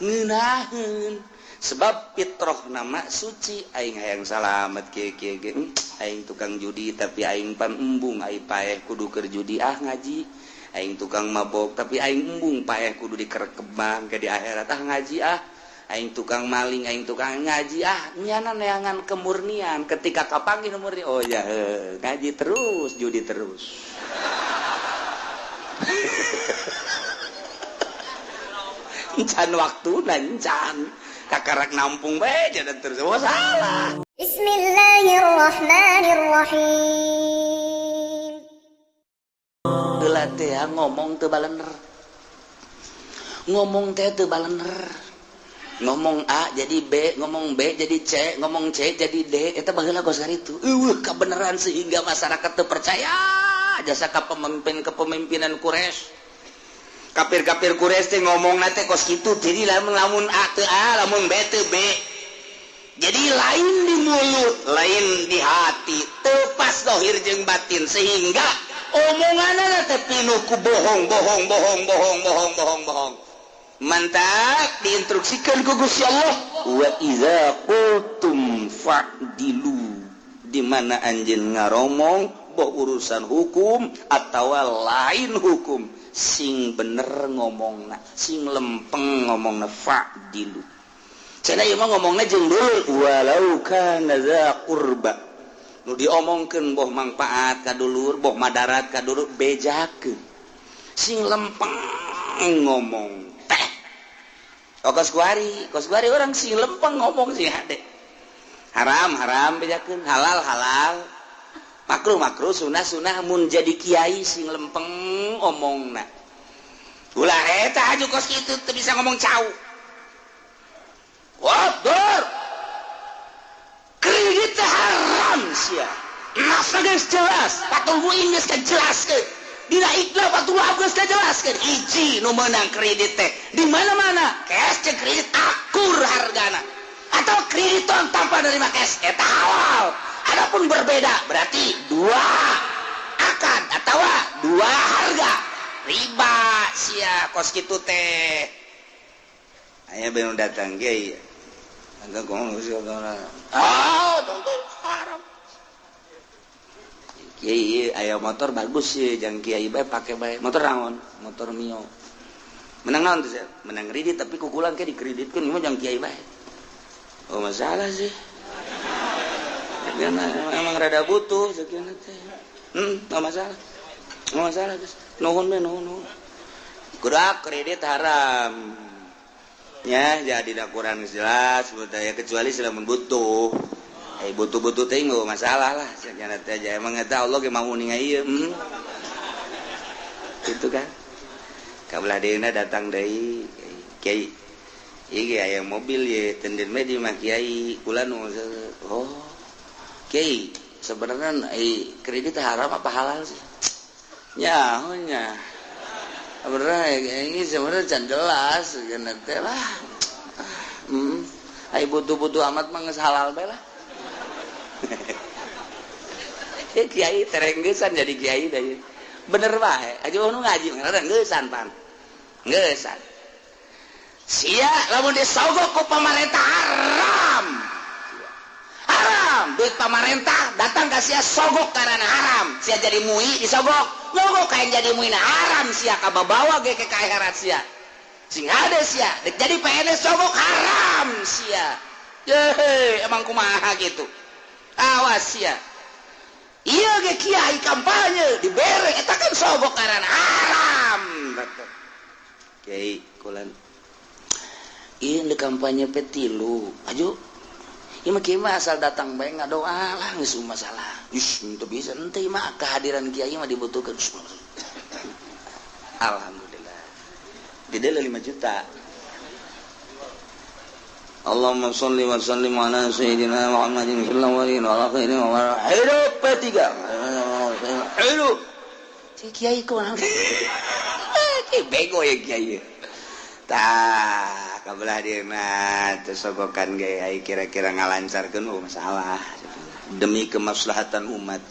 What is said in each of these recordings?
Ngeunaheun sebab fitrah nama suci aing hayang salamet kieu kieu ge aing tukang judi tapi aing pan embung aing paeh kudu keur judi ah ngaji aing tukang mabok tapi aing embung paeh kudu dikerekebang ke di akhirat ah ngaji ah aing tukang maling aing tukang ngaji ah nyana neangan kemurnian ketika kapanggih murni oh ya ngaji terus judi terus. Encan waktu encan kakarak nampung bae jalan terus oh salah. Bismillahirrahmanirrahim. Heula teh ngomong teu balener. Ngomong teh teu balener. Ngomong A jadi B, ngomong B jadi C, ngomong C jadi D, eta baheula kos kitu. Eueuh kabeneran sehingga masyarakat teu percaya jasa ka pemimpin kepemimpinan Quraisy. Kafir-kafir Quraisy teh ngomongna teh kos kitu, jadi lamun lamun A teu A, lamun B teu B. Jadi lain di mulut, lain di hati, teu pas zahir jeung batin sehingga omonganna teh pinuh ku bohong, bohong, bohong, bohong, bohong, bohong, bohong. Mantap diinstruksikan ku Gusti Allah, wa idza qultum fa'dilu. Di mana anjeun ngaromong boh urusan hukum atawa lain hukum, sing bener ngomongna, sing lempeng ngomongna fa'dilu. Cenah ieu mah ngomongna jeung dulur walau kana za qurba. Nu diomongkeun boh mangpaat ka dulur, boh madarat ka dulur, bejakeun. Sing lempeng ngomong teh. Oh kos kuari orang sing lempeng ngomong sing hade. Haram haram bejakeun, halal halal. Makruh makruh sunah sunah mun jadi kiai sing lempeng omongna. Ulah eta aju kos kitu teu bisa ngomong cau. Wah, dor. Kredit haram sia. Nafsu geus jelas, Fathul Muin geus kajelaskeun. Dina Iqlal Fathul Wahab geus kajelaskeun. Hiji nu meunang kredit teh di mana-mana cash jeung kredit akur hargana. Atau kredit tanpa nerima cash eta halal. Adapun berbeda berarti dua akad atau dua harga riba sia kos kitu teh. Aya benu datang kiai. Angga ngomong ah haram. Kiai aya motor bagus sih jang kiai bae pake bae. Motor naon? Motor Mio. Menang naon teh? Menang kredit tapi kukulan ke dikreditkeun ieu mah jang kiai bae. Oh masalah sih. Emang rada butuh sekian teh. Enggak masalah. Enggak masalah, guys. Nuhun we nuhun. Kurak kredit haram. Ya, jadi da Quran jelas budaya kecuali selamun butuh. Butuh-butuh teh enggak masalah lah. Sekian teh aja emang eta Allah ge mau ninga ieu. Gitu kan. Kabelah deuna datang deui kiai. Ieu aya mobil ye tenden mah di mah kiai kula nu oh. Kiai, sebenarnya kredit haram apa halal sih? Ya, nya. Sebenarnya ini sebenarnya can jelas, geuna teh lah. Ai butuh-butuh amat mah geus halal bae lah. Ya kiai terenggesan jadi kiai deui. Bener bae, aja nu ngaji ngerenggesan pan. Ngeusan. Sia lamun disogok ku pamarentah haram. Haram duit pamarentah datang ka sia sogok karena haram sia jadi mui disogok nyogok kayak jadi mui na haram sia kababawa ge ke akhirat sia sing hade sia dek jadi PNS sogok haram sia yehe emang kumaha gitu awas sia ieu ge kiai kampanye dibere eta kan sogok karena haram kiai kulan ieu di kampanye P3 aju ieu mah kieu mah asal datang bae ngadoa lah geus masalah. Ih, teu bisa henteu mah kehadiran kiai mah dibutuhkeun. Alhamdulillah. Di deuleu 5 juta. Allahumma sholli wa sallim ala sayyidina Muhammadin fil awwalin wal akhirin wa hidup P3. Hidup. Si kiai kumaha? Ki bego ya kiai. Tah kabelah dia mah teu sogokan ge ai kira-kira ngalancarkeun oh masalah demi kemaslahatan umat.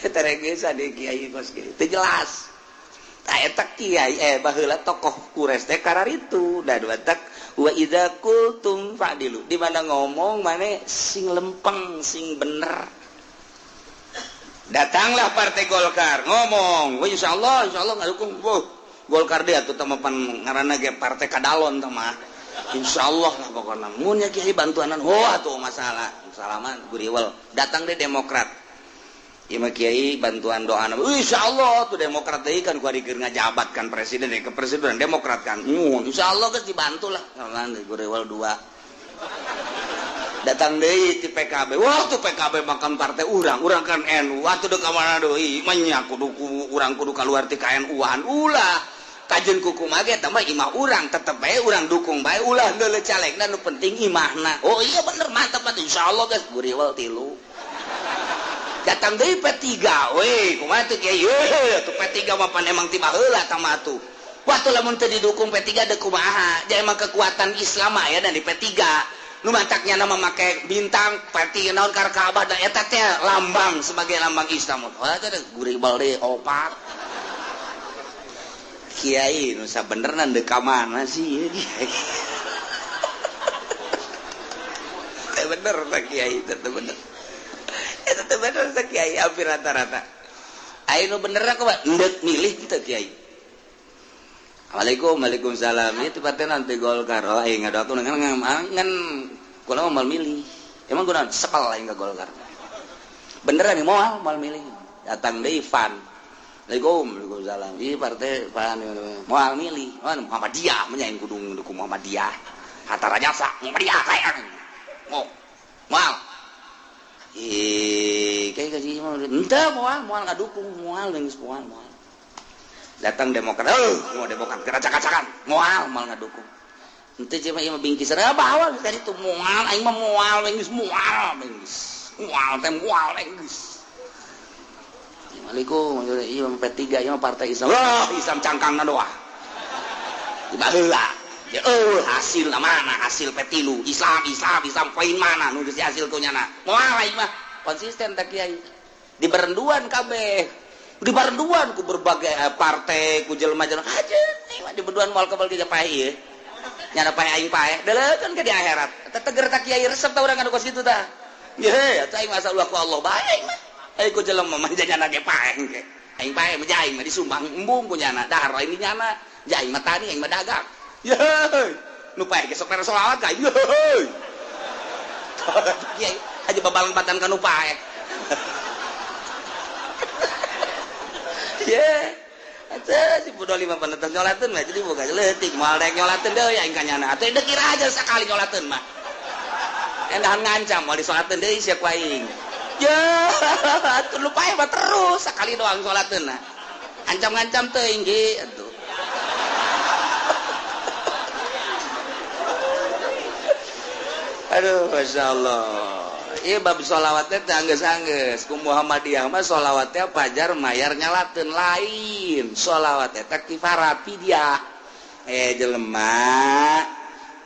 Eta regesan di kiai kos kieu teu jelas. Tah eta kiai baheula tokoh Quraisy teh kararitu da batak wa idza qultum fa'dilu. Di mana ngomong mane sing lempeng, sing bener. Datanglah Partai Golkar ngomong, wah insyaallah ngadukung. Wah, Golkar dia tuh teh pan ngaranna ge partai kadalon teh mah. Insyaallah lah pokona mun nya kiai bantuanan. Wah tuh masalah. Salaman guriwel. Datang deh Demokrat. Ieu mah kiai bantuan doana. Insyaallah tuh Demokrat deui kan ku ari keur ngajabat kan presiden ke presiden Demokrat kan. Insyaallah geus dibantu lah. Salaman guriwel dua. Datang deui ti PKB. Wah tuh PKB makan partai urang, urang kan NU. Wah tuh ka mana deui? Manya kudu urang kudu kaluar ti KNU-an. Ulah. Kajeun kukumaha ge eta mah imah urang, tetep bae urang dukung bae ulah deuleu calegna nu penting imahna. Oh iya bener mantap mantap insyaallah geus guriwel tilu. Datang deui P3 we, kumaha teh kiai? Tuh P3 mah pan emang ti baheula tah mah tuh. Waktu lamun teu didukung P3 deuk kumaha? Ja emang kekuatan Islam aya dan di P3. Nu mataknya nama make bintang P3 naon kar Ka'bah da eta teh lambang sebagai lambang Islam. Wah teh guribal deui opat. Kiai nu sabenerna deuk ka mana sih ieu kiai? Teh bener teh kiai teh bener. Eta teh bener teh kiai hampir rata-rata. Aya nu bener kumaha? Endek milih teh kiai. Assalamualaikum, waalaikumsalam. Ieu teh nanti Golkar. Oh aing ngadoakeun ngan kula mah moal milih. Emang kunaon sepal aing ka Golkar. Beneran moal moal milih. Datang deui Van. Assalamualaikum, waalaikumsalam. Ieu partai Van moal milih. Muhammadiyah mah aing kudu dukung Muhammadiyah. Hatta Rajasa Muhammadiyah hayang. Moal. Kayak kasih mah henteu moal moal ngadukung moal geus moal moal. Datang Demokrat, mau Demokrat keracak-kacakan, moal moal ngadukung. Henteu cuma ieu mah bingkisan bawa tadi tuh moal aing mah moal geus moal geus. Moal teh moal geus. Assalamualaikum, ieu mah P3 ieu mah partai Islam. Wah, Islam cangkangna doa. Di baheula. Ya hasil mana hasil P3 Islam Islam Islam poin mana nu geus hasil ku nyana. Moal aing mah konsisten teh kiai. Di berenduan kabeh. Di berenduan ku berbagai partai ku jelema-jelema kajeun ieu mah di berenduan moal kebal ge paeh ieu. Nyana paeh aing paeh deuleukeun ke di akhirat. Eta teger teh kiai resep tah urang anu kos kitu tah. Ye atuh aing masa ulah ku Allah bae aing mah. Aing ku jelema mah nyana ge paeh ge. Aing paeh mah aing mah disumbang embung ku nyana dahar aing di nyana. Ja aing mah tani aing mah dagang. Ye nu paeh ge sok mere sholawat ka ye. Kiai aja babalang batan ka nu paeh. Ye atuh si bodoh lima penetang nyolateun mah jadi boga leutik moal daek nyolateun deui aing ka nyana. Atuh deuk kira aja sakali nyolateun mah. Endahan ngancam moal disolateun deui sia ku aing. Ye atuh lu paeh mah terus sakali doang solateun na. Ancam-ngancam teuing ge atuh. Aduh masyaallah. Ieu bab sholawatnya teh anggeus-anggeus ku Muhammadiyah mah sholawatnya pajar mayar nyalateun lain. Sholawat eta kifarat fidyah. Jelema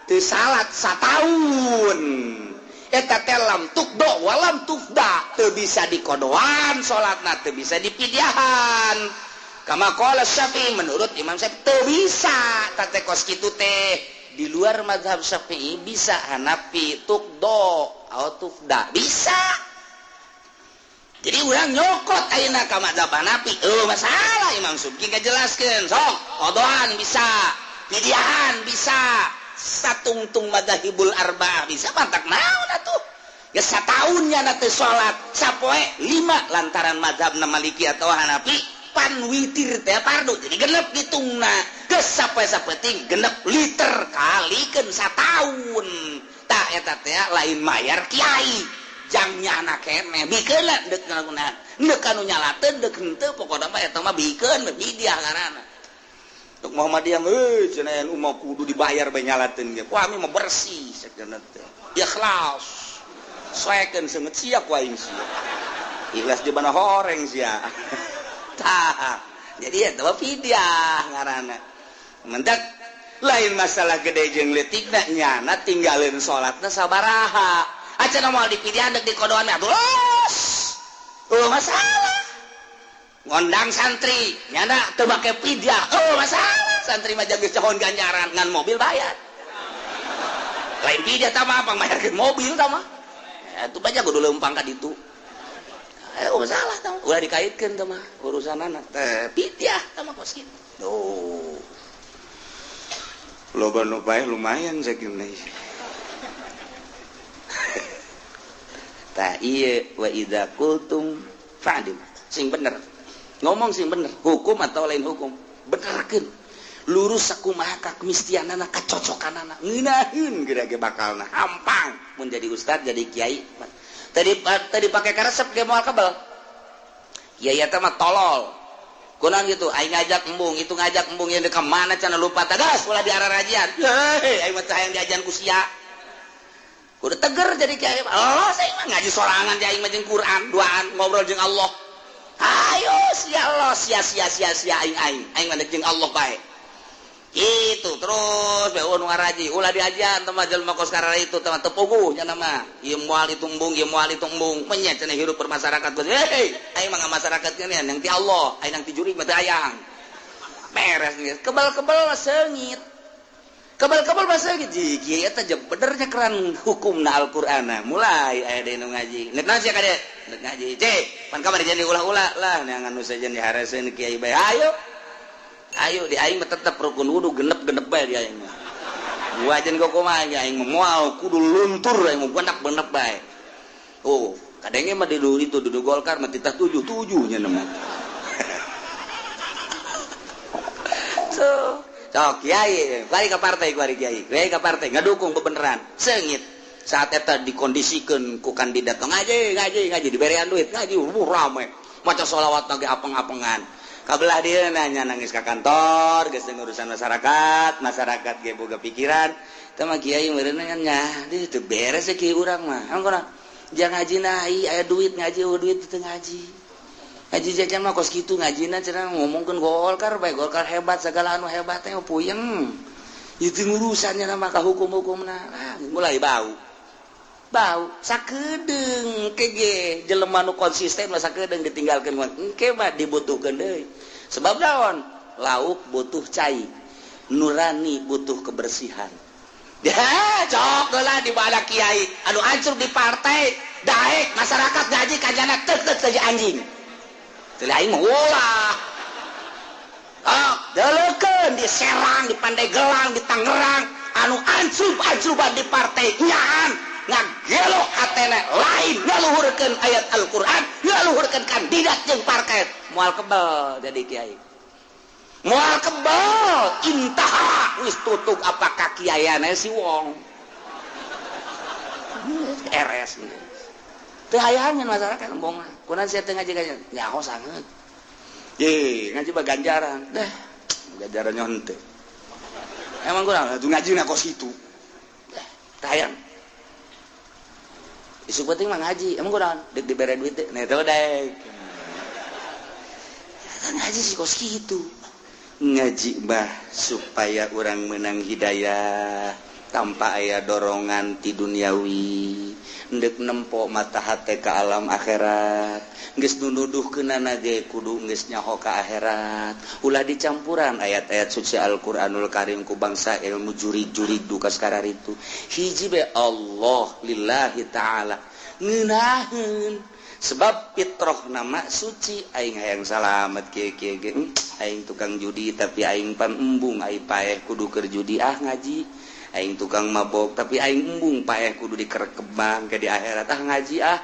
teu salat sataun. Eta teh lam tukdo walam tufda, teu bisa dikodoan salatna, teu bisa dipidyahan. Kama qala Syafi'i, menurut Imam Syafi'i teu bisa teh kos kitu teh. Di luar mazhab Syafi'i bisa Hanafi tukdo atau tufda bisa. Jadi urang nyokot ayeuna ka mazhab Hanafi, masalah Imam Subki ngajelaskeun sok kodoan bisa, pidyahan bisa, satungtung madzhabul arba'ah bisa mantak naon atuh. Geus sataun nya teu salat sapoe 5 lantaran mazhabna Maliki atau Hanafi pan witir teh fardu jadi genep ditungna geus sapoe sapenting genep liter kalikeun sataun. Tah eta teh lain mayar kiai jang nyana keneh bikeun deuk ngalakunan deuk anu nyalateun deuk henteu pokona mah eta mah bikeun bidiah ngaranna. Tuk Muhammadiyah euy cenah nu mah kudu dibayar bae nyalateun ge. Wah ami mah bersih cenah teh. Ikhlas. Soekeun seungeut sia ku aing sia. Ikhlas di mana horeng sia. Tah. Jadi eta mah fidyah ngaranna. Mendak lain masalah gede jeung leutikna nyana tinggalin salatna sabaraha. Acan moal dipidyan deuk dikodoan atuh los. Masalah. Ngondang santri nyana teu make pidyah. Oh masalah santri mah geus cahon ganjaran ngan mobil bayar. Lain pidyah tah mah pangmayarkeun mobil tah mah. Itu banyak kudu leumpang ka ditu. Masalah tah ulah dikaitkeun tah mah urusanana. Teh pidyah tah mah kos kitu. Tuh. Loba nu paeh lumayan sakieu. Tah ieu wa idza qultum fa'dil. Sing bener. Ngomong sing bener, hukum atau lain hukum, benerkeun. Lurus sakumaha kamistianana kacocokanana, ngeunaheun geura ge bakalna hampang mun jadi ustad jadi kiai. Tadi pake karesep ge moal kebel. Kiai eta mah tolol. Kunaon gitu, aing ngajak embung, itu ngajak embung ieu ka mana cenah lupa tagas ulah diararajian. Heuh, aing mah teu hayang diajan ku sia. Kudu teger jadi kiai. Allah saya mah ngaji sorangan di aing mah jeung Quran, duaan ngobrol jeung Allah. Ayo sia Allah sia sia sia sia aing aing aing mah jeung Allah bae. Itu terus bae nu ngaraji ulah diajan teh mah jelema kos karara itu teh teu puguh nya mah. Ieu moal itu embung, ieu moal itu embung. Menya cenah hirup bermasyarakat. Hei, aing mah masyarakat keun yang ti Allah, aing nang ti jurig mah teu hayang. Beres geus. Kebal-kebal seungit. Kebal-kebal mah seungit. Ji eta benernya keran hukumna Al-Qur'ana. Mulai aya deui nu ngaji. Nek naon sia kade? Nek ngaji. Cek, pan kamari jadi ulah-ulah lah neangan nu sejen dihareseun kiai bae. Ayo. Ayo di aing mah tetep rukun wudu genep-genep bae di aing mah. Wajan kumaha aing mah moal kudu luntur aing mah genep-genep bae. Oh, kadenge mah di itu dudu Golkar mah titah 7-7 nya mah. So, sok kiai, bari ka partai kuari kiai. Kiai ka partai ngadukung bebeneran. Seungit. Saat eta dikondisikeun ku kandidat ngaji, ngaji, ngaji diberean duit, ngaji rame. Maca sholawat lagi apeng-apengan. Kabelah dia nanya nangis ka kantor, geus urusan masyarakat, masyarakat ge boga pikiran. Teh mah kiai meureun nya, deui teu beres kiai urang mah. Emang kunaon? Jangan ngaji nah, aya duit ngaji, eueuh duit teu ngaji. Ngaji jajan mah kos kitu ngajina cenah ngomongkeun Golkar bae, Golkar hebat segala anu hebat teh puyeng. Itu urusannya mah ka hukum-hukumna. Ah, mulai bau. Bau sakedeung kege jelema nu konsisten mah sakedeung ditinggalkeun mah engke mah dibutuhkeun deui. Sebab naon? Lauk butuh cai, nurani butuh kebersihan. Dah cok heula di bala kiai anu hancur di partai, daek masyarakat ngaji kajana teuk-teuk saja anjing. Teu aing mah ulah. Ah, deleukeun di Serang, di Pandeglang, di Tangerang anu ancrub-ancruban di partai nyaan ngagelo hatena lain ngaluhurkeun ayat Al-Qur'an, ngaluhurkeun kandidat jeung partai. Moal kebel jadi kiai. Moal kebel intaha wis tutug apakah kiaiana si wong. RS. Teu hayangan masyarakat embong mah. Kunaon sia teu ngaji ganjaran? Nyaho sanget. Ye, ngaji mah ganjaran. Deh, ganjaran henteu. Emang kurang atuh ngajina kos kitu. Deh, teu hayang. Isu penting mah ngaji, emang kurang dek dibere duit deh, nah itu dek. Ngaji sih kos kitu. Ngaji bah supaya orang menang hidayah tanpa aya dorongan ti duniawi, ndek nempo mata hate ka alam akhirat, geus nuduhkeunana ge kudu geus nyaho ka akhirat, ulah dicampuran ayat-ayat suci Al-Qur'anul Karim ku bangsa ilmu jurig-jurig duka sakararitu. Hiji be Allah lillahi ta'ala ngeunaheun sebab fitrah nama suci aing hayang salamet kieu-kieu ge aing tukang judi tapi aing pan embung aing paeh kudu keur judi ah ngaji aing tukang mabok tapi aing embung paeh kudu dikerekebang ke di akhirat ah ngaji ah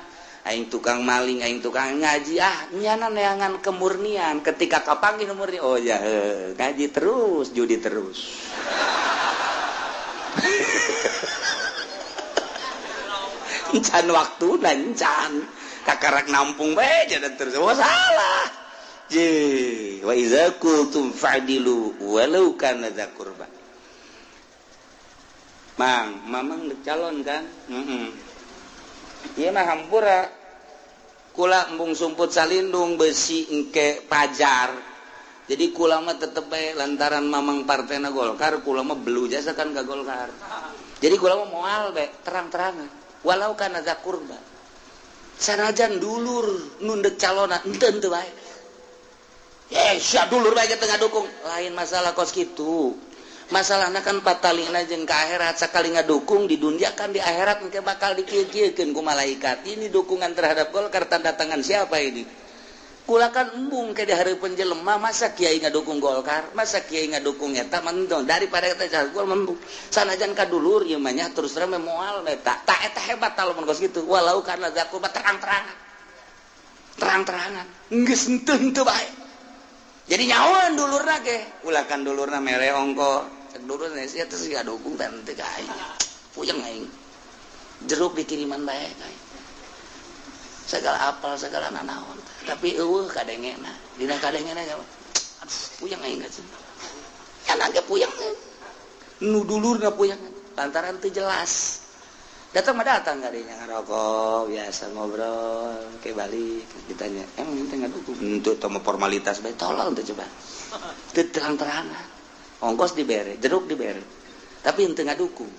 aing tukang maling aing tukang ngaji ah nyana neangan kemurnian ketika kapanggih murni oh ya ngaji terus judi terus encan waktu encan kakarak nampung bae jadi terus oh salah je wa iza qultum fa'dilu walau kana dza qurba. Mang, mamang calon kan? Ieu mah hampura. Kula embung sumput salindung besi engke pajar. Jadi kula mah tetep bae lantaran mamang partena Golkar, kula mah belu jasa kan ka Golkar. Jadi kula mah moal bae terang-terangan. Walau kana dza qurba. Sanajan dulur nundek calona henteu henteu bae. Sia dulur bae teu ngadukung. Lain masalah kos kitu. Masalahna kan patalina jeung ka akhirat, sakali ngadukung di dunia kan di akhirat engke bakal dikieu-kieukeun ku malaikat. Ini dukungan terhadap Golkar tanda tangan siapa ini? Kula kan embung ke di hareupeun jelema, masa kiai ngadukung Golkar, masa kiai ngadukung eta mendong daripada eta gol embung. Sanajan ka dulur ieu mah nya terus terang moal eta. Ta eta hebat lamun kos kitu. Walau kana zakuba terang-terangan. Terang-terangan. Geus henteu bae. Jadi nyahoan dulurna ge, ulah kan dulurna mere ongko. Cek dulurna sia teh sia dukung teh teu ka aing. Puyeng aing. Jeruk dikiriman bae ka aing. Segala apel segala nanaon. Tapi eueuh kadengena. Dina kadengena aduh puyeng aing ka cenah. Nya ge puyeng. Nu dulurna puyeng lantaran teu jelas. Datang mah datang kadinya ngarokok biasa ngobrol ke balik ditanya emang ente ngadukung henteu teh formalitas bae tolol teh coba. Teu terang-terangan. Ongkos dibere, jeruk dibere. Tapi henteu ngadukung.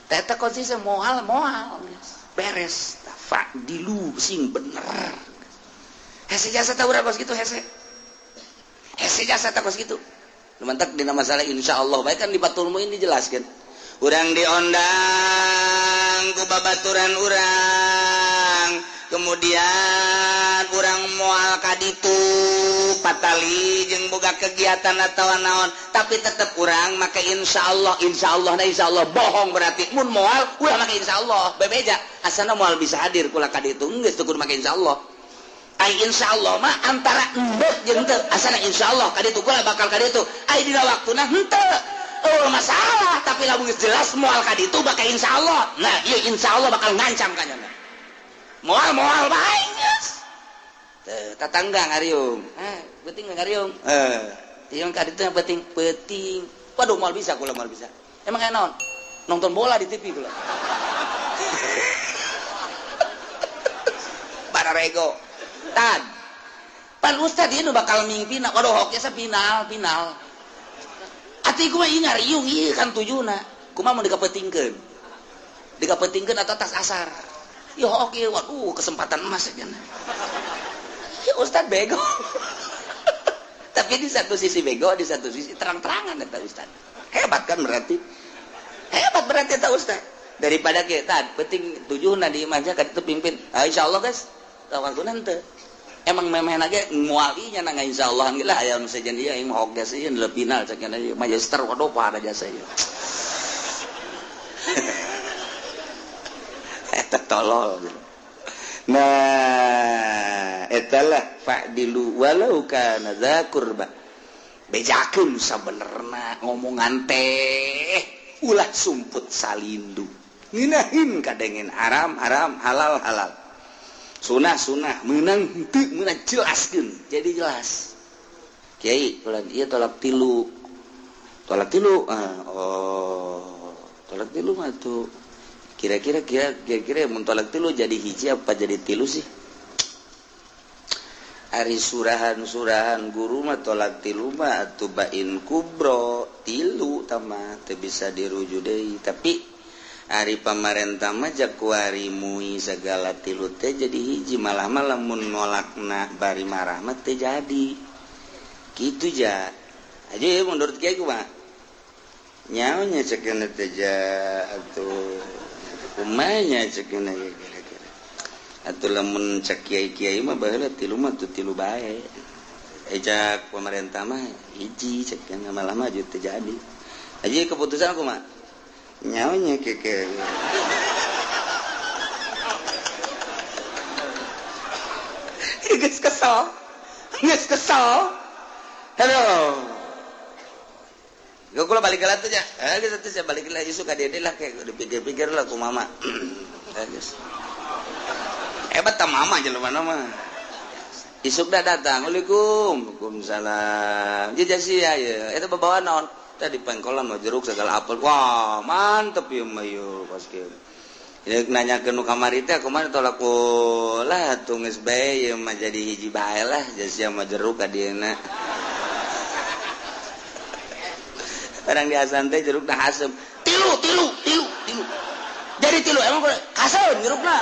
Teh eta konsisten moal beres. Fa'dilu sing bener. Hese jasa tah urang kos kitu hese. Hese jasa tah kos kitu. Lumantak dina masalah insyaallah bae kan di Fathul Muin dijelaskeun. Urang diondang ku babaturan urang, kemudian urang moal ka ditu patali jeung boga kegiatan atawa naon, tapi tetep urang make insyaallah, insyaallah na insyaallah bohong berarti mun moal ulah make insyaallah bebeja asana moal bisa hadir kula ka ditu geus teu kudu make insyaallah. Ai insyaallah mah antara endek jeung teu, asana insyaallah ka ditu kula bakal ka ditu, ai dina waktuna henteu. Oh masalah, tapi lamun geus jelas moal ka ditu bakal insyaallah. Nah, ieu insyaallah bakal ngancam ka nyana. Moal bae geus. Teu tatangga ngariung. Penting ngariung. Ieu ka ditu penting penting. Waduh moal bisa kula moal bisa. Emang aya naon? Nonton bola di TV kula. Bararego. Tad. Pan ustad ieu nu bakal mingpina, waduh hoki asa final. Ati kumaha ieu ngariung ieu kan tujuna. Kumaha mun dikapetingkeun? Dikapetingkeun atau tas asar. Ieu hook ieu waduh kesempatan emas cenah. Ya ustad bego. Tapi di satu sisi bego, di satu sisi terang-terangan eta ustad. Hebat kan berarti? Hebat berarti eta ustad. Daripada kita penting tujuna di imahnya ka ditu pimpin. Ah insyaallah guys, kawaktuna henteu. Emang memehna ge muali nya na insyaallah lah aya nu sejen ieu aing hook geus ieu final cek nya magister waduh pada jasa ieu. Eta tolol. Nah, eta lah fa'dilu walau kana dza qurba. Bejakeun sabenerna ngomongan teh ulah sumput salindu. Ngeunaheun kadengen haram haram halal halal. Sunah sunah menang henteu meunang jelaskeun jadi jelas. Kiai ulah ieu tolak tilu. Tolak tilu. Oh, tolak tilu mah tuh kira-kira kira-kira mun tolak tilu jadi hiji apa jadi tilu sih? Ari surahan-surahan guru mah tolak tilu mah atuh bain kubro tilu tama teu bisa dirujuk deui, tapi ari pamarentah mah jakuari mui segala tilu teh jadi hiji, malah malah mun nolakna bari marah mah teh jadi kitu ja aja ya, menurut kiai kumaha nyaonya cekeuna teh ja atuh kumanya cekeuna ya kira-kira atuh lamun cek kiai-kiai mah baheula tilu mah tuh tilu bae cek pamarentah mah hiji cekeuna malah mah teu jadi aja keputusan kumaha nyaonya keke. Geus kesel. Geus kesel. Halo. Gua kula balik lah tuh nya. Geus atuh sia balik lah isu ka dede lah kayak dipikir-pikir lah ku mama. Geus. Hebat ta mama jelema mah. Isuk dah datang. Waalaikum. Waalaikumsalam. Jajah sia ye. Eta babawa naon? Tadi pengkolan mah jeruk segala apel. Wah, mantep ieu mah ieu pas kieu. Ieu nanya ke nu kamari teh kumaha tolak lah atuh geus bae ieu mah jadi hiji bae lah jasa mah jeruk ka dieuna. Orang di asan teh jeruk dah asem. Tilu tilu tilu tilu. Jadi tilu emang kaseun jerukna.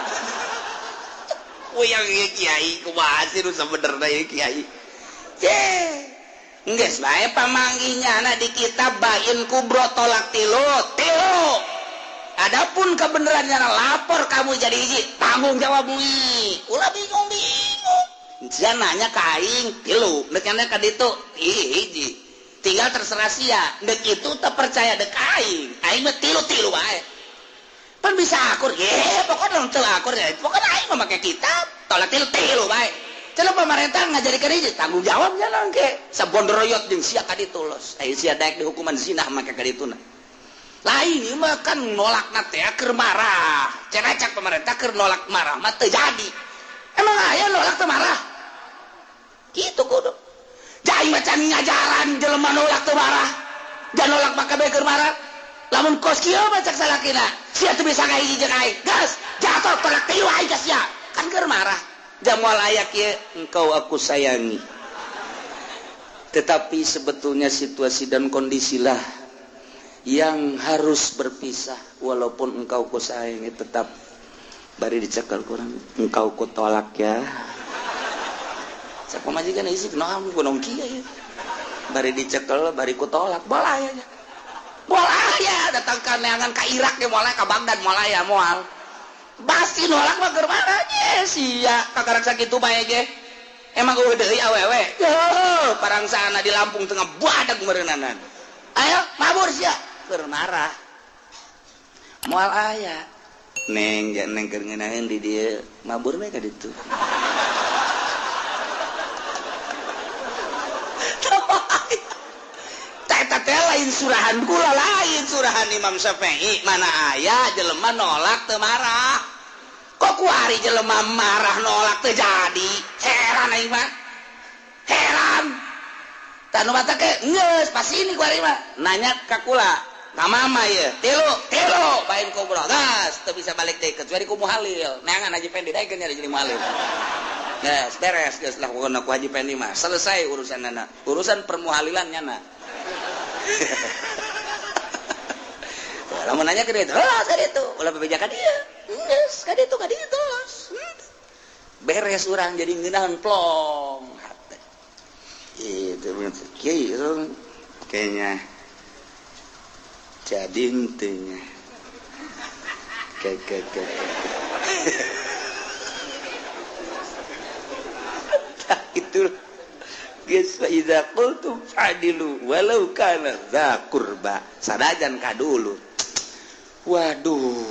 Uyang ieu kiai kumaha sih nu sabenerna ieu kiai. Geus bae pamanggihnya anak di kitab bain kubro tolak tilu tilu. Adapun kebenarannya lapor kamu jadi hiji tanggung jawab mui. Ulah bingung-bingung. Sia nanya ka aing tilu, deuk nanya ka ditu hiji. Tinggal terserah sia, deuk itu teu percaya deuk aing. Aing mah tilu-tilu bae. Pan bisa akur ge, pokokna teu akur ya. Pokokna aing mah make kitab, tolak tilu-tilu bae. Cenah pemerintah ngajarikeun hiji, tanggung jawabnya nangke. Sabondroyot jeung sia ka ditu los. Aya sia daek dihukuman zina make ka dituna. Lain ieu mah kan nolakna teh keur marah. Cenah cak pemerintah keur nolak marah mah teu jadi. Emang aya nolak teu marah? Kitu kudu. Jai macan ngajaran jelema nolak teu marah. Jangan nolak maka bae keur marah. Lamun kos kieu mah cak salakina, sia teu bisa ngahiji jeung aing. Gas, jatuh tolak tilu aing ka sia. Kan keur marah. Jamual aya kieu, engkau aku sayangi. Tetapi sebetulnya situasi dan kondisilah yang harus berpisah, walaupun engkau ku sayangi tetap bari dicekal kurang engkau ku tolak ya. Siapa majikan isi kenapa gunung kia ya. Bari dicekel bari ku tolak bola ya. Bola ya datang ka neangan ka Irak ge moal ka Baghdad moal ya moal. Pasti nolak mah keur mana ge sia kakarak sakitu bae ge. Emang eueuh deui awewe. Heuh parangsana di Lampung tengah badag meureunana. Ayo mabur sia keur marah. Moal aya. Neng neng keur ngeunaheun di dieu mabur we ka ditu. Eta teh lain surahan kula, lain surahan Imam Syafi'i. Mana aya jelema nolak teu marah. Kok kuari jelema marah nolak teu jadi. Heran aing mah. Heran. Tah nu mata ke geus pasti ini kuari mah. Nanya ka kula, ka mama ieu, tilu, tilu bain kubro. Gas teu bisa balik deui kecuali ku muhalil. Neangan Haji Pendi daekeun nya jadi muhalil. Geus beres geus lah pokona ku Haji Pendi mah. Selesai urusanana. Urusan permuhalilan nyana. Lamun nanya ke dia, terus ka ditu, ulah bebeja ka dieu. Geus ka ditu terus. Beres urang jadi ngeunaheun plong hate. Itu kieu kayaknya. Jadi henteu nya. Ke. Tah itu. Geus fa idza qultum fa'dilu walau kana dza qurba. Sanajan ka dulu. Waduh,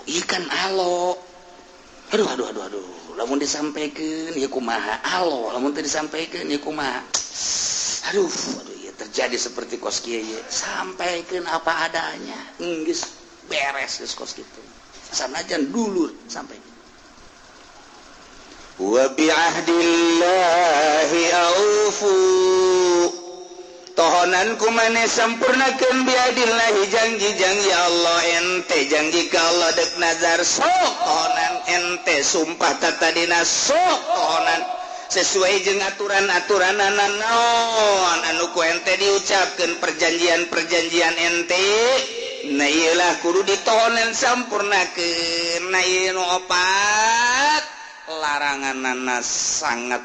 ikan alo. Aduh. Lamun disampaikeun ieu kumaha? Alo, lamun teu disampaikeun ieu kumaha? Aduh, ieu terjadi seperti kos kieu ieu. Sampaikeun apa adanya. Geus beres geus kos kitu. Sanajan dulur sampaikeun. Wa bi'ahdillahi aufu tohonan kumane sampurnakeun bi'ahdillahi janji-janji Allah ente janji ka Allah dek nazar sok tohonan ente sumpah tatadina sok tohonan sesuai jeung aturan-aturanana naon anu ku ente diucapkeun perjanjian-perjanjian ente nah ieu lah kudu ditohonan sampurnakeun nah ieu nu opat laranganana sangat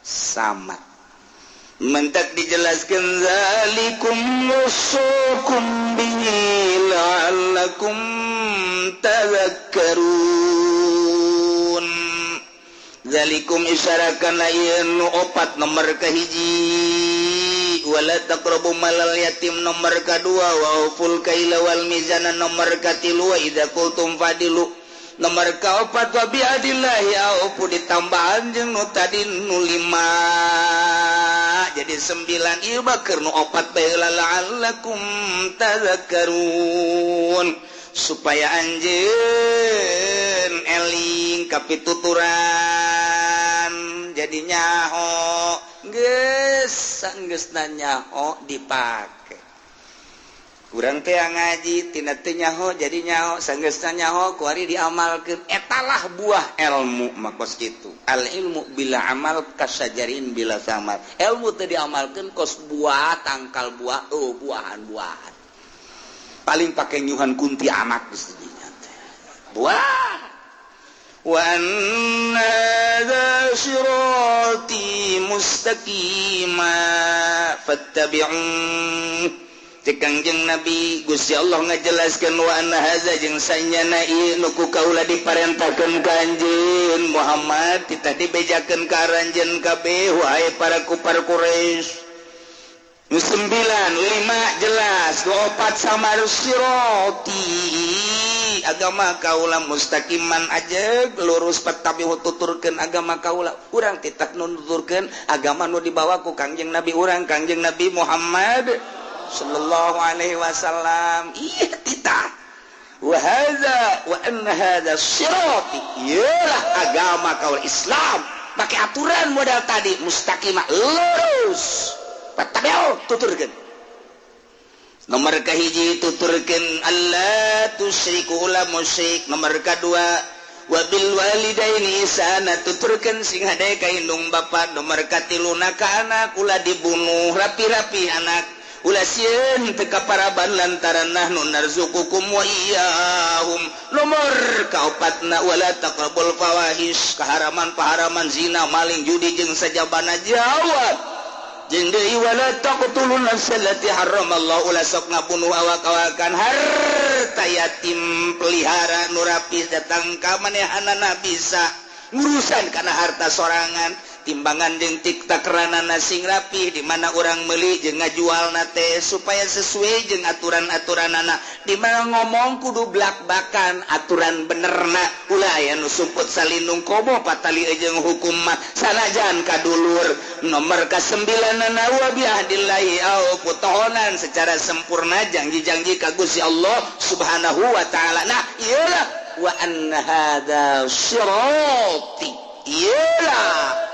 samat mentak dijelaskan zalikum wasukum bihi la'allakum tadhakkarun zalikum isyarakan ieu nu opat nomor kahiji wala taqrabu malal yatim nomor kadua wa auful kaila wal mizana nomor katilu wa idza qultum fadilu nomor kaopat wa biadillahi aufu ditambahan jeung nu tadi nu 5 jadi 9 ieu baker nu opat bae la'allakum tadhakkarun supaya anjeun eling kapituturan jadi nyaho geus sanggeusna nyaho dipake urang teh ngaji tina teu nyaho jadi nyaho sanggeusna nyaho kuari diamalkeun etalah buah ilmu mah kos kitu al ilmu bila amal kasajarin bila samar ilmu teu diamalkeun kos buah tangkal buah oh buahan-buahan paling pake nyuhan kunti anak geus dinya teh buah wa anna hadza sirati mustaqima fattabi'u. Cek Kangjeng Nabi Gusti Allah ngajelaskeun wa anna hadza jeung sanyana ieu nu ku kaula diparentahkeun ka anjeun Muhammad titah dibejakeun ka aranjeun kabeh wahai para kupar Quraisy. 9 5 jelas 24 samar siroti agama kaula mustaqiman aja lurus patabihu tuturkeun agama kaula urang titah nuturkeun agama nu dibawa ku Kangjeng Nabi urang Kangjeng Nabi Muhammad sallallahu alaihi wasallam. Iya titah wa hadza wa anna hadza sirati iyalah agama kaula Islam pakai aturan modal tadi mustaqimah lurus patabihu tuturkeun. Nomor kahiji tuturkeun alla tusyriku la musyrik. Nomor kadua wabil walidaini ihsana tuturkeun sing hade ka indung bapa. Nomor katiluna ka anak ulah dibunuh rapi-rapi anak ulah sieun teu kaparaban lantaran nahnu narzuqukum wa iyyahum. Nomor kaopatna wala taqrabul fawahish kaharaman-paharaman zina maling judi jeung sajabana jawab. Jeung deui wala taqtulun nafsal lati harramallahu ulah sok ngabunuh awak-awakan harta yatim pelihara nu rapih datang ka manehanana bisa ngurusan kana harta sorangan timbangan jeung tiktakranana sing rapih di mana urang meuli jeung ngajualna teh supaya sesuai jeung aturan-aturanana di mana ngomong kudu blak-bakan aturan benerna ulah aya nu sumput salindung komo patali jeung hukum mah sanajan kadulur. Nomor ka-9 wa bi ahdillahi au putohonan secara sempurna janji-janji ka Gusti Allah Subhanahu wa taala. Nah iyalah wa anna hadza sirati iyalah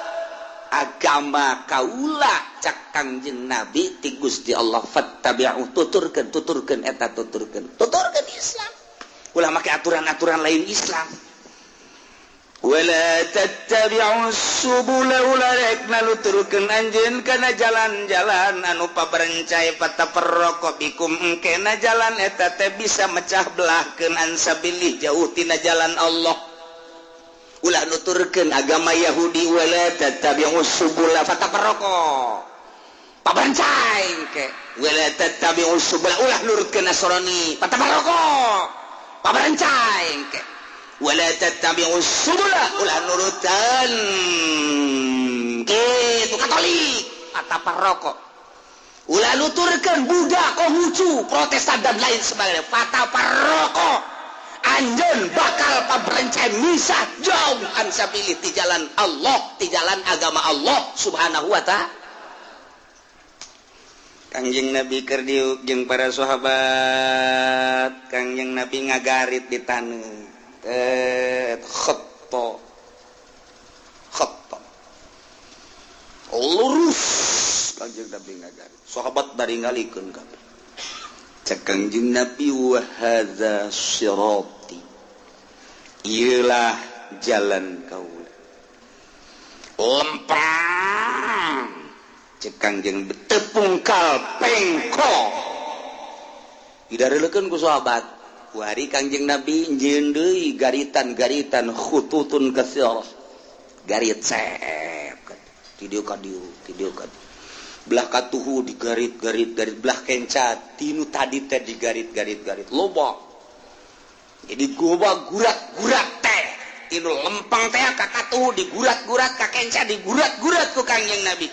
agama kaula cak Kangjeng Nabi ti Gusti Allah fattabi'u tuturkeun tuturkeun eta tuturkeun tuturkeun Islam ulah make aturan-aturan lain Islam. Wala tattabi'u subula ulah rek naluturkeun anjeun kana jalan-jalan anu paberencai patafarraqu bikum engkena jalan eta teh bisa mecah belahkeun ansabilih jauh tina jalan Allah. Ulah nuturkeun agama Yahudi wala tattabi'u subula fatafarraqu paberencai engke. Wala tattabi'u subula ulah nurutkeun Nasrani fatafarraqu paberencai engke. Wala tattabi'u subula ulah nurutan kitu Katolik fatafarraqu ulah nuturkeun Buddha Konghucu Protestan dan lain sebagainya fatafarraqu anjeun bakal paberencai misah jauh ansabilih ti jalan Allah ti jalan agama Allah Subhanahu wa ta'ala. Kangjeng Nabi keur diuk jeung para sahabat Kangjeng Nabi ngagarit di taneuh khatto khatto lurus Kangjeng Nabi ngagarit sahabat daringalikeun kabeh. Cek Kangjeng Nabi wa hadza sirati ieulah jalan kaula lempang. Cek Kangjeng tepungkal pengko didareulekeun ku sahabat. Wari Kangjeng Nabi njieun deui garitan-garitan khututun katsirah garit sep ti dieu ka dieu ti dieu ka belah katuhu digarit-garit-garit belah kenca tinu tadi teh digarit-garit-garit loba jadi goba gurat-gurat teh tinu lempang teh ka katuhu digurat-gurat ka kenca digurat-gurat ku Kangjeng Nabi.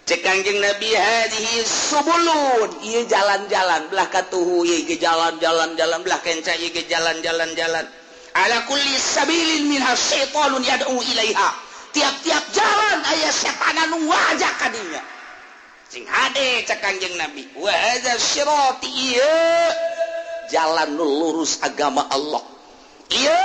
Cek Kangjeng Nabi hadhihi subulun ieu jalan-jalan belah katuhu ieu ge jalan-jalan jalan belah kenca ieu ge jalan-jalan jalan ala kulli sabilin minha syaitanun yad'u ilaiha tiap-tiap jalan aya setan anu ngajak ka dinya sing hade cek Kangjeng Nabi wa hadza sirati ieu jalan nu lurus agama Allah ieu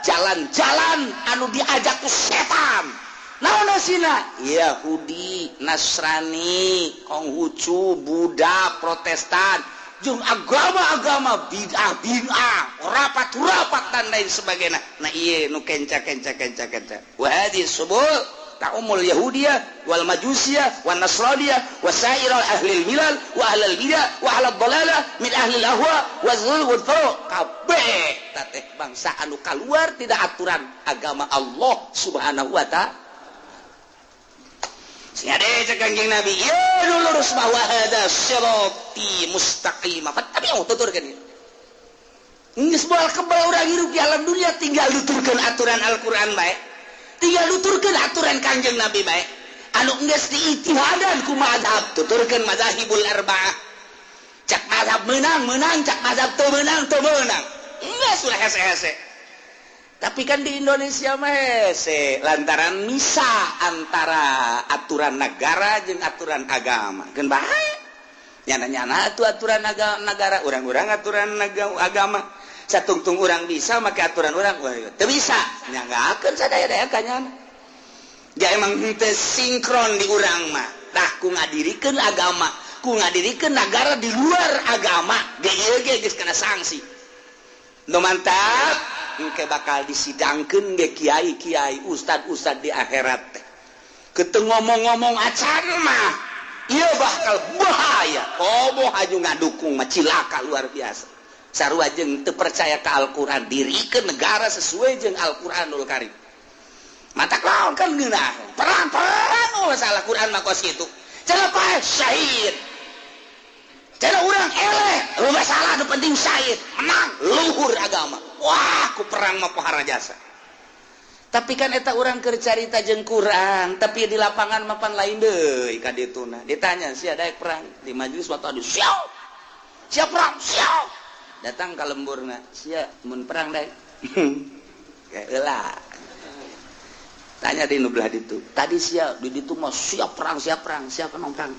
jalan-jalan anu diajak ku setan. Naon sina Yahudi, Nasrani, Konghucu, Buddha, Protestan, jeung agama-agama bid'ah-bid'ah, rapat-rapat dan lain sebagainya. Nah ieu nu kenca kenca kenca kenca. Wa hadhihi subul ta'umul yahudiyah wal majusiyah wan nasraniyah wa sa'iral ahlil milal wa ahlil bidah wa ahlad dhalalah min ahlil ahwa wa zulul wal furuq. Kabeh Eta teh bangsa anu kaluar tidak aturan agama Allah Subhanahu wa ta'ala. Sing ade cek Kanjeng Nabi, ieu nu lurus mah wa hadza sirati mustaqima. Fattabi'u, tuturkeun ieu. Geus moal kebal urang hirup di alam dunia, tinggal nuturkeun aturan Al-Qur'an bae. Tinggal nuturkeun aturan Kanjeng Nabi bae. Anu geus diijtihadan ku mazhab, tuturkeun mazahibul arba'ah. Cak mazhab menang, menang, cak mazhab teu menang, teu menang. Geus ulah hese-hese. Tapi kan di Indonesia mah hese lantaran misah antara aturan negara jeung aturan agama. Keun bae. Nyana-nyana atuh aturan negara, urang-urang aturan agama. Satungtung urang bisa make aturan urang, teu bisa. Nyanggakeun sadaya-daya ka nyana. Ja emang henteu sinkron di urang mah. Tah ku ngadirikeun agama, ku ngadirikeun negara di luar agama, ge ieu ge geus kena sanksi. Nu mantap, engke bakal disidangkeun ge kiai-kiai, ustad-ustad di akhirat teh. Keteu ngomong-ngomong acan mah, ieu bakal bahaya. Komo haju ngadukung mah cilaka luar biasa. Sarua jeung teu percaya ka Al-Qur'an, dirikeun negara sesuai jeung Al-Qur'anul Karim. Mata lawan kan ngeunah. Perang-perang oh masalah Quran mah kos kitu. Cenah paeh syahid. Cenah urang eleh, lu masalah nu penting syahid, menang luhur agama. Wah, ku perang mah pohara jasa. Tapi kan eta urang keur carita jeung Quran, tapi di lapangan mah pan lain deui ka dituna. Ditanya sia daek perang di majelis waktu adu siap. Siap perang, siap. Datang ka lemburna, sia mun perang daek. Heula. Tanya di nu belah ditu. Tadi sia di ditu mah siap perang, siap perang, siap emang perang.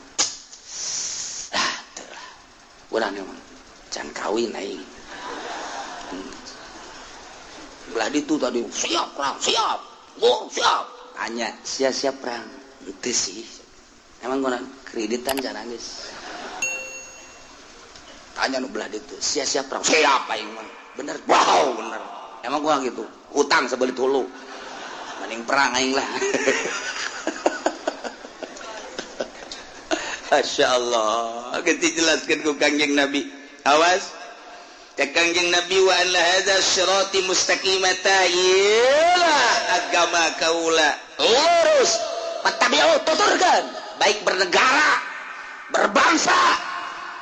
Ah, teu lah. Urang emang can kawin aing. Belah ditu tadi siap perang, siap. Oh, siap. Tanya, sia siap perang. Henteu sih. Emang guna kreditan can geus. Tanya nu belah ditu, sia siap perang. Siap aing mah. Bener. Wow, bener. Emang gua gitu. Utang sebelit hulu. Mending perang aing lah. Masya Allah. Kita jelaskan ku Kangjeng Nabi. Awas. Cek Kangjeng Nabi wa anna hadza sirati mustaqimata. Iyalah agama kaula lurus. Fattabi'u, tuturkan. Baik bernegara, berbangsa,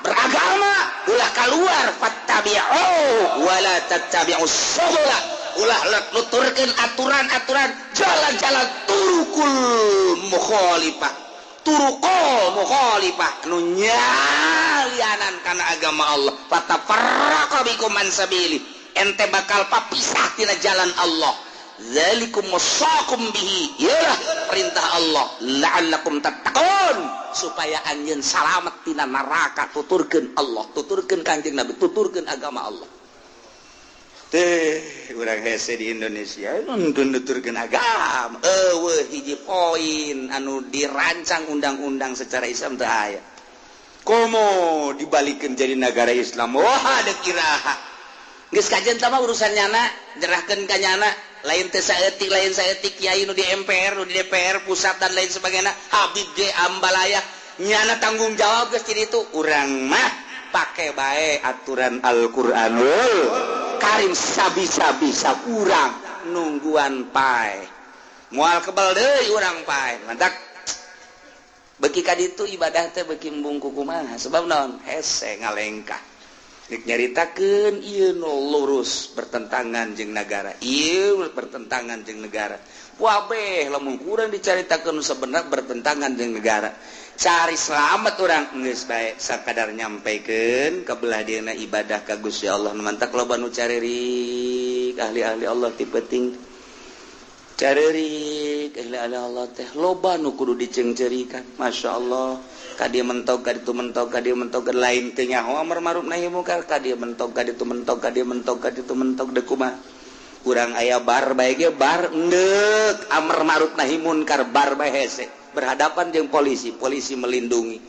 beragama, ulah keluar fattabi'u wala tattabi'us subula. Ulah nuturkeun aturan-aturan jalan-jalan turukul mukhalifah. Turukul mukhalifah nu nyalianan kana agama Allah. Fatafarraqa bikum an sabili. Ente bakal papisah tina jalan Allah. Zalikum wasaqum bihi. Iyalah perintah Allah. La'allakum tattaqun, supaya anjeun salamet tina neraka. Tuturkeun Allah, tuturkeun Kangjeng Nabi, tuturkeun agama Allah. Teh urang hese di Indonesia nuntun nuturkeun agama. Eueuh hiji poin anu dirancang undang-undang secara Islam teu aya. Komo dibalikeun jadi negara Islam. Wah, deuk iraha. Geus kajen tah mah urusan nyana, nyerahkeun ka nyana, lain teu saeutik, lain saeutik kiai nu di MPR, nu di DPR pusat dan lain sebagainya. Habib ge ambalaya nyana tanggung jawab geus jadi itu. Urang mah pake bae aturan Al-Qur'anul Karim sabisa-bisa urang nungguan pae. Moal kebal deui urang pae. Mantak beki ka ditu ibadah teh beki embung kumaha sebab naon? Hese ngalengkah. Rek nyaritakeun ieu nu lurus bertentangan jeung negara. Ieu bertentangan jeung negara. Wabeh lamun kurang dicaritakeun sebenarnya bertentangan jeung negara. Cari selamat orang geus bae sakadar nyampaikan ka belah dieuna ibadah ka Gusti Allah. Mantak loba nu carerik ahli-ahli Allah ti penting. Carerik ahli-ahli Allah teh loba nu kudu diceungceurikan. Masya Allah, ka dieu mentok ka ditu mentok ka dieu mentok lain teu nyaho amar ma'ruf nahi mungkar, ka dieu mentok ka ditu mentok ka dieu mentok ka ditu mentok deuk kumaha. Urang aya bar bae ge bar endeuk amar ma'ruf nahi munkar bar bae hese. Berhadapan jeung polisi, polisi melindungi.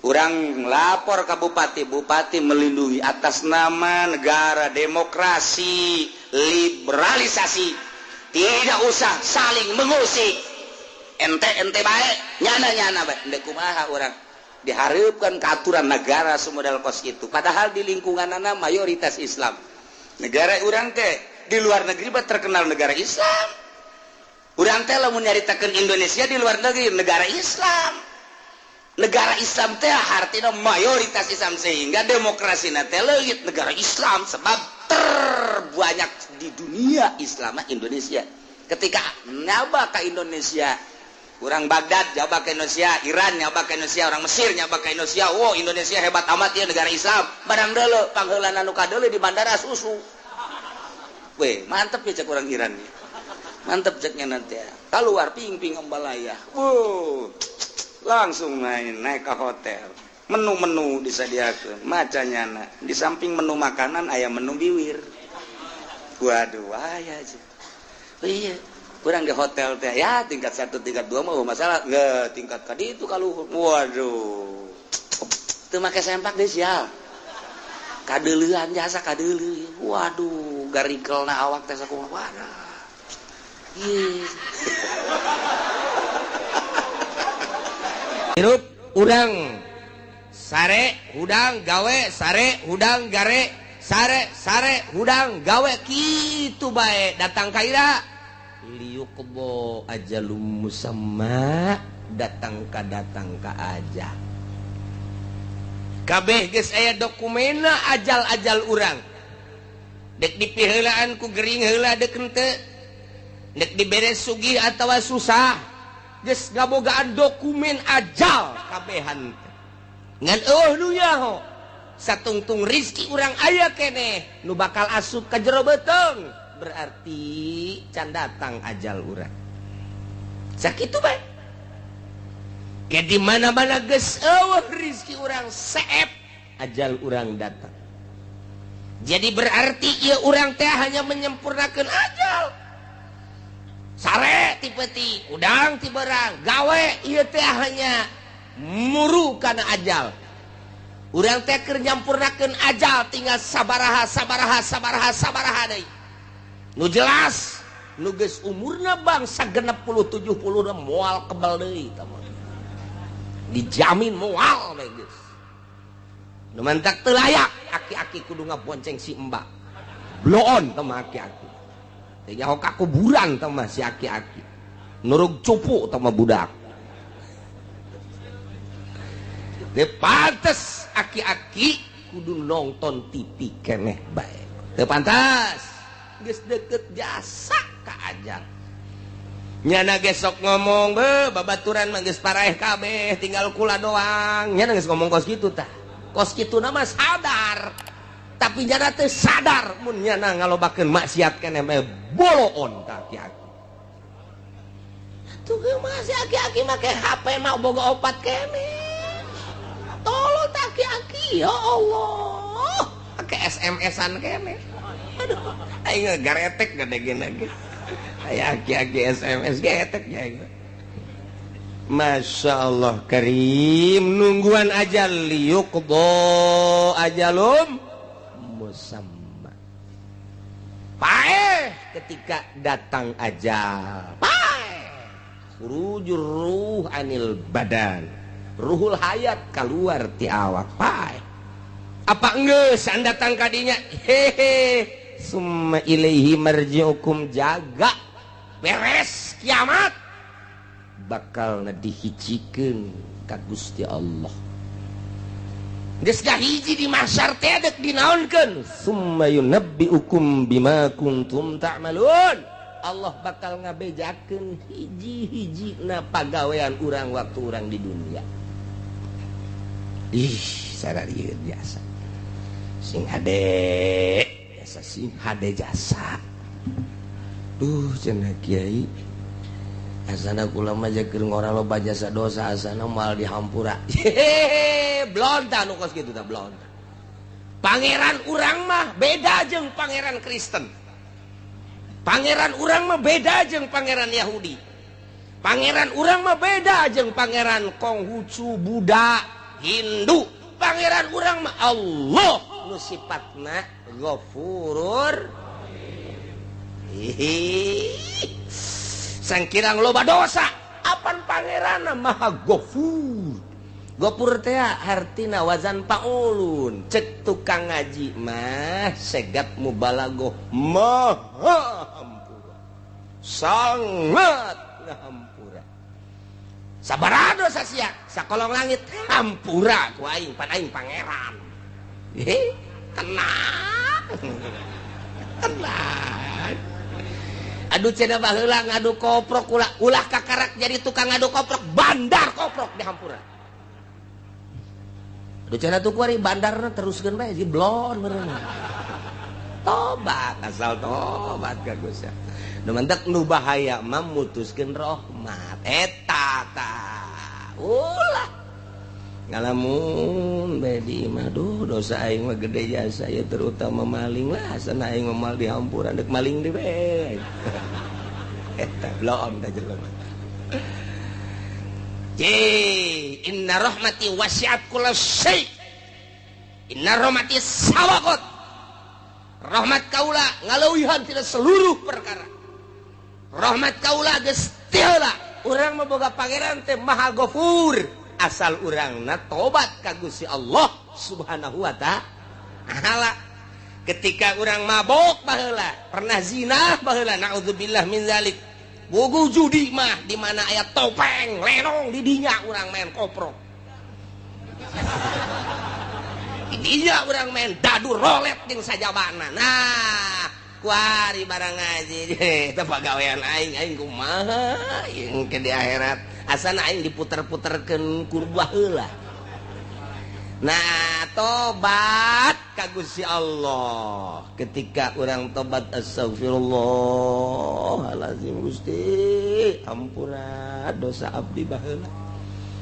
Urang lapor ke bupati, bupati melindungi atas nama negara demokrasi, liberalisasi. Tidak usah saling mengusik. Ente-ente bae, nyana-nyana bae. Endek kumaha urang diharapkan ke aturan negara semodal kos itu. Padahal di lingkunganana mayoritas Islam. Negara urang teh di luar negeri mah terkenal negara Islam. Urang teh lamun nyaritakeun Indonesia di luar negeri negara Islam. Negara Islam teh artinya mayoritas Islam sehingga demokrasina teh leungit negara Islam sebab terbanyak di dunia Islam Indonesia. Ketika nyaba ke Indonesia, orang Baghdad nyaba ke Indonesia, Iran nyaba ke Indonesia, orang Mesir nyaba ke Indonesia, wow Indonesia hebat amat ya negara Islam. Barang deuleu pangheulana nu kadeuleu di bandara susu. Weh, mantep ya cek orang Iran nih. Mantep ceknya nanti ya. Keluar ping-ping ambalaya. Wow. Langsung main naik ke hotel. Menu-menu disediakan, macanya di samping menu makanan aya menu biwir. Waduh, aya aja. Oh, iya, kurang di hotel teh ya tingkat 1, tingkat 2 mah masalah. Nggak, tingkat tadi itu kalau waduh. Teu make sempak deh sial. Kadeuleuan jasa kadeuleu. Waduh, garikelna awak teh sakumaha. Waduh. Ih. Hirup urang sare hudang gawe sare hudang gare sare sare hudang gawe kitu bae datang ka ira liuk kebo ajalum musamma datang ka aja kabeh geus aya dokumenna ajal-ajal urang dek dipiheulaan ku gering heula dek henteu dek dibere sugih atawa susah geus ngabogaan dokumen ajal kabehan ngan eueuh nu nyaho satungtung rizki urang aya keneh nu bakal asup ka jero beuteung berarti can datang ajal urang sakitu bae ke di mana-mana geus eueuh rizki urang seep ajal urang datang. Jadi berarti ieu urang teh hanya menyempurnakeun ajal. Sare ti peuting, udang ti berang, gawe ieu teh hanya muru kana ajal. Urang teh keur nyampurnakeun ajal tinggal sabaraha sabaraha sabaraha sabaraha deui. Nu jelas nu geus umurna bangsa 60 70 moal kebal deui tah mah. Dijamin moal we geus. Nu mantak teu layak aki-aki kudu ngabonceng si embak. Bloon tah mah aki-aki. Teu nyaho ka kuburan tah mah si aki-aki. Nurug cupu tah mah budak. Teu pantes aki-aki kudu nonton TV keneh bae. Teu pantas. Geus deket jasa ka ajal. Nyana gesok ngomong be babaturan mah geus paraeh kabeh tinggal kula doang. Nyana geus ngomong kos kitu tah. Kos kitu na mah sadar. Tapi nyana teu sadar mun nyana ngalobakeun maksiat keneh mah boloon ka aki-aki. Tuh ge mah si aki-aki make HP mah boga opat keneh. Tolol tah aki-aki ya Allah. Make SMS-an keneh. Aduh, aing garetek gede gini. Aya aki-aki SMS getek ya. Masya Allah karim nungguan ajal liyuqdo ajalum musamma. Paeh ketika datang ajal. Paeh. Khurujur ruh anil badan. Ruhul hayat keluar ti awak. Paeh. Apa enggeus datang kadinya? Hehe. Summa ilaihi marji'ukum jaga beres kiamat bakal dihijikeun ka Gusti Allah. Geus hiji di mahsyar teh dek dinaonkeun summa yunabbiukum bima kuntum ta'malun. Allah bakal ngabejakeun hiji-hijina pagawean urang waktu urang di dunia. Ih, sararieun biasa. Sing hade jasa sing hade jasa. Duh cenah kiai asana kula mah keur ngora loba jasa dosa asana moal dihampura. Hehehe, blonta nu kos kitu tah blonta. Pangeran urang mah beda jeung pangeran Kristen. Pangeran urang mah beda jeung pangeran Yahudi. Pangeran urang mah beda jeung pangeran Konghucu, Buddha, Hindu. Pangeran urang mah Allah nu sifatna Ghafurur. Sangkirang loba dosa, apan pangeranna Maha Ghafur. Gopur teh hartina wazan paulun cek tukang ngaji mah segat mubalagoh maha hampura sangat hampura sabaraha dosa sia sakolong langit hampura ku aing pan aing pangeran. Tenang tenang. Aduh cenah baheula ngadu koprok ulah ulah kakarak jadi tukang ngadu koprok bandar koprok di hampura. Aduh cenah tuh kuari bandarna teruskeun bae jadi blon meureun. Tobat asal tobat ka Gusti. Nu mantak nu bahaya mah mutuskeun rahmat eta tah. Ulah ngalamun bae di imah duh dosa aing mah gede jasa ya terutama maling lah asana aing mah moal dihampura deuk maling deui bae. Eta blon da jelema. Inna rahmati wasi'at kulla syai. Inna rahmati sabaqat. Rahmat kaula ngaleuwihan tina seluruh perkara. Rahmat kaula geus teu heula. Urang mah boga pangeran teh Maha Ghafur. Asal urangna tobat ka Gusti Allah Subhanahu wa ta'ala. Ketika urang mabok baheula, pernah zina baheula, naudzubillah min zalik. Bogo judi mah di mana aya topeng lenong di dinya urang main koprok. Di dinya urang main dadu rolet jeung sajabana. Nah, kuari barang ngaji eta pagawean aing aing kumaha jeung ke di akhirat. Asana aing diputer-puterkeun ku baheula. Nah, tobat ka Gusti Allah. Ketika orang tobat astagfirullahalazim Gusti, ampura dosa abdi baheula.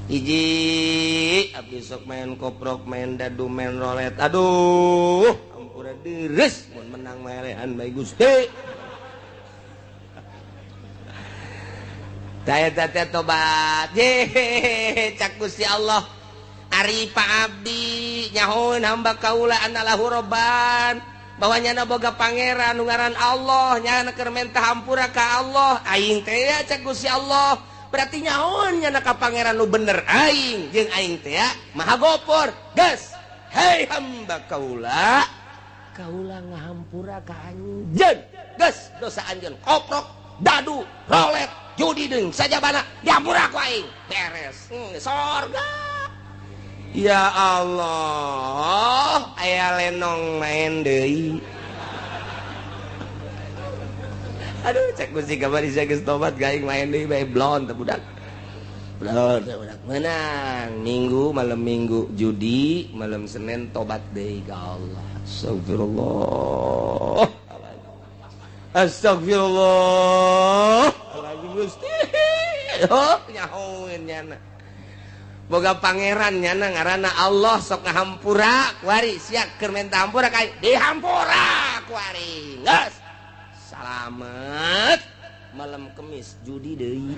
Hiji abdi sok main koprok, main dadu, main rolet. Aduh, ampura deres mun menang melehan bae Gusti. Tah eta teh tobat. Ye, cak Gusti Allah. Ari Pak Abdi nyahoeun hamba kaula anallahu robban bahwa nyana boga pangeran nu ngaran Allah nyana keur menta hampura ka Allah aing teh ya cak Gusti Allah berarti nyahoeun nyana ka pangeran nu bener aing jeung aing teh ya Maha Gopur geus hei hamba kaula kaula ngahampura ka anjeun geus dosa anjeun koprok dadu rolet judi deung sajabana dihampura ku aing beres sorga. Ya Allah, aya lenong main deui. Aduh, cek Gusti kamari sia geus tobat gaing main deui bae blon teh budak. Blon teh budak menang. Minggu malam Minggu judi, malam Senin tobat deui ka Allah. Astagfirullah. Astagfirullah. Gusti. Oh, nyahoeun nyana. Boga pangeran nyana ngaranna Allah sok ngahampura kuari sia keur menta hampura ka dihampura kuari geus salamet malam Kemis judi deui.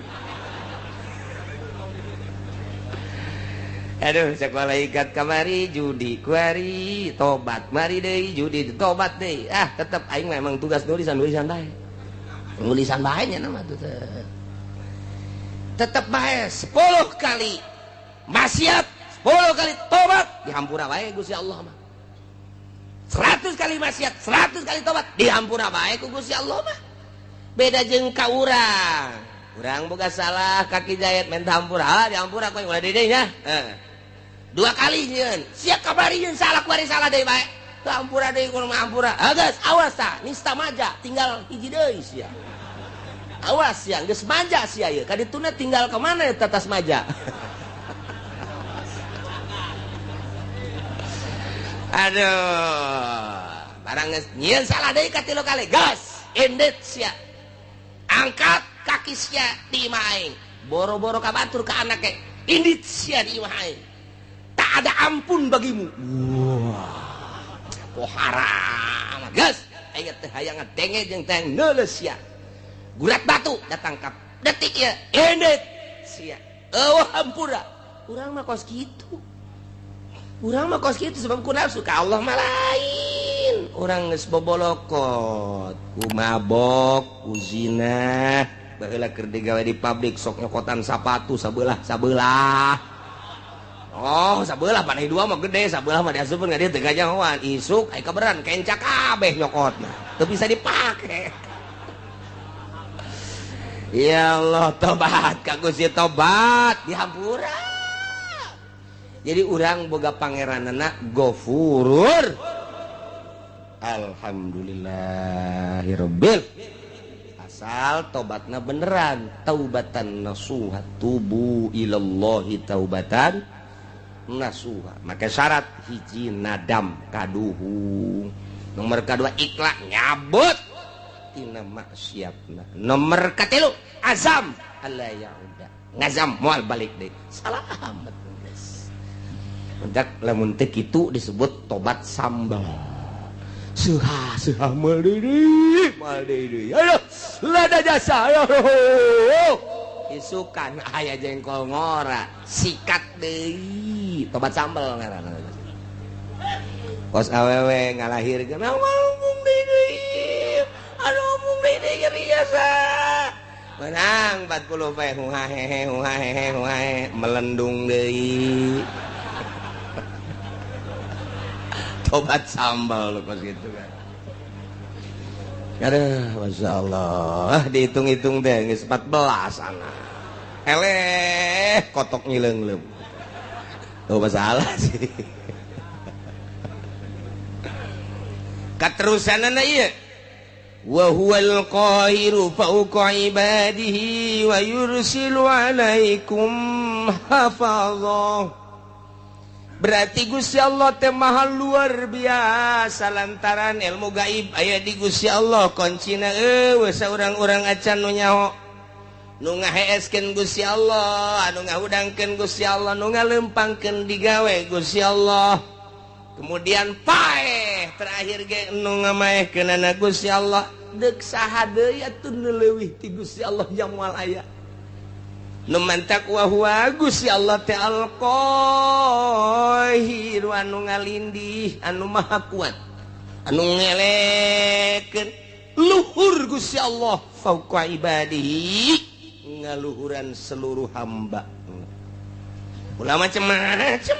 Aduh cek malaikat kamari judi kuari tobat mari deui judi tobat deui ah tetep aing memang tugas nulisan bae nulisan bae nya mah tetep bae 10 kali maksiat 10 kali tobat dihampura bae Gusti Allah mah. 100 kali maksiat 100 kali tobat dihampura bae ku Gusti Allah mah. Beda jeung ka urang. Urang boga salah kaki jayat menta hampura, dihampura ku ulah deui nya. 2 kali nyeun. Sia kabari nyeun salah kuari salah deui bae. Teu hampura deui kudu hampura. Geus awas tah nista maja tinggal hiji deui sia. Awas sia geus maja sia ieu. Kadituna tinggal ka mana eta tas maja. Aduh, barang nyieun salah deui ka 3 kali. Gas, endet sia. Angkat kaki sia di imah aing. Boro-boro ka batur ka anake. Indit sia di imah aing. Tak ada ampun bagimu. Wah. Oh haram. Gas, aing teh hayang ngadenge jeung teh neuleus sia. Gurat batu datangkap. Detik ieu, endet sia. Eueuh hampura. Urang mah kos kitu. Urang mah kos kitu sebab ku nafsu ka Allah mah lain. Urang geus bobolokot, ku mabok, ku zina, baheula keur digawe di pabrik sok nyokotan sapatu sabelah-sabelah. Oh, sabelah panai dua mah gede, sabelah mah diasupkeun ka dieu teu kanyahoan. Isuk aya kaberan kenca kabeh nyokotna. Teu bisa dipake. Ya Allah, tobat ka Gusti, tobat dihampura. Jadi urang boga pangeranana Gofurur. Alhamdulillahirabbil. Asal tobatna beneran, taubatan nasuha, tubu ilallahi taubatan nasuha. Maka syarat hiji nadam kaduhung, nomor kedua ikhlas nyabut tina maksiatna, nomor katilu azam alla yauda, ngazam moal balik deui. Salamet geus. Mendak lamun teu kitu disebut tobat sambal. Suha suha moal deui. Aduh, lada jasa. Aduh. Isukan aya jengkol ngora, sikat deui. Tobat sambal ngaranna. Kos awewe ngalahirkeun ngomong deui. Aduh ngomong deui nyeri jasa. Menang 40 poe huhahehe huhahehe huhahe melendung deui. Tobat sambal lu kos gitu kan. Aduh, Masya Allah, dihitung-hitung deh, geus 14 anak. Eleh, kotok ngileung-leung. Tuh masalah sih. Katerusanana ieu. Wa huwal qahiru fawqa ibadihi wa yursilu alaikum hafazah. Berarti Gusti Allah teh maha luar biasa lantaran ilmu gaib aya di Gusti Allah, kuncina eueuh saurang-urang acan nu nyaho. Nu ngaheeskeun Gusti Allah, anu ngahudangkeun Gusti Allah, nu ngalempangkeun digawe Gusti Allah. Kemudian paeh terakhir ge nu ngamaehkeunana Gusti Allah. Deuk saha deui atuh nu leuwih ti Gusti Allah yang moal aya. Nu mantak wa huwa Gusti Allah teh al-Qahir, anu ngalindih, anu maha kuat, anu ngelekeun luhur Gusti Allah fauqa ibadihi, ngaluhuran seluruh hamba. Ulah macem-macem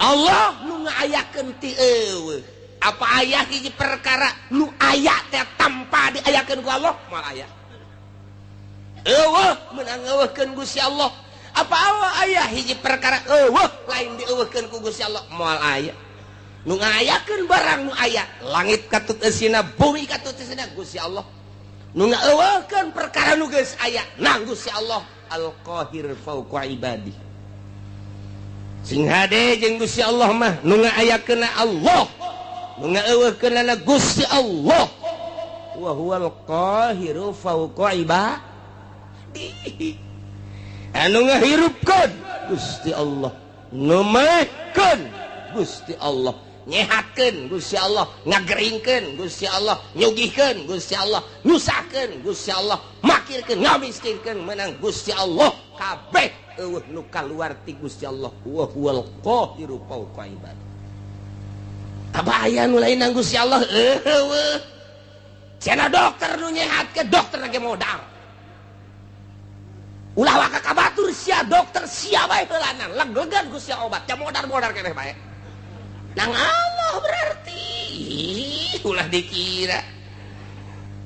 Allah nu ngaayakeun ti eueuh. Apa aya hiji perkara nu aya teh tanpa diayakeun ku Allah moal aya. Eueuh meunang eueuhkeun Gusti Allah. Apa Allah aya hiji perkara eueuh lain dieueuhkeun ku Gusti Allah moal aya. Nu ngayakeun barang nu aya, langit katut eusina, bumi katut eusina Gusti Allah. Nu ngaeueuhkeun perkara nu geus aya nang Gusti Allah Al-Qahir fauqa ibadi. Sing hade jeung Gusti Allah mah nu ngaayakeunna Allah, nu ngaeueuhkeunna Gusti Allah. Wa huwal qahiru fauqa ibadi. Anu ngahirupkeun Gusti Allah, nu maehkeun Gusti Allah, nyehatkeun Gusti Allah, ngageringkeun Gusti Allah, nyugihkeun Gusti Allah, nyusahkeun Gusti Allah, makirkeun, ngamiskinkeun menang Gusti Allah. Kabeh eueuh nu kaluar ti Gusti Allah. Wa huwal qahiru fauqa ibadi. Tabaya nu lain nang Gusti Allah eueuh. Cenah dokter nu nyehatkeun, dokter ge modal. Ulah waka kabatur sia dokter sia bae heulanan, leglegan ku sia obat, ja modar-modar keneh bae. Nang Allah berarti ulah dikira.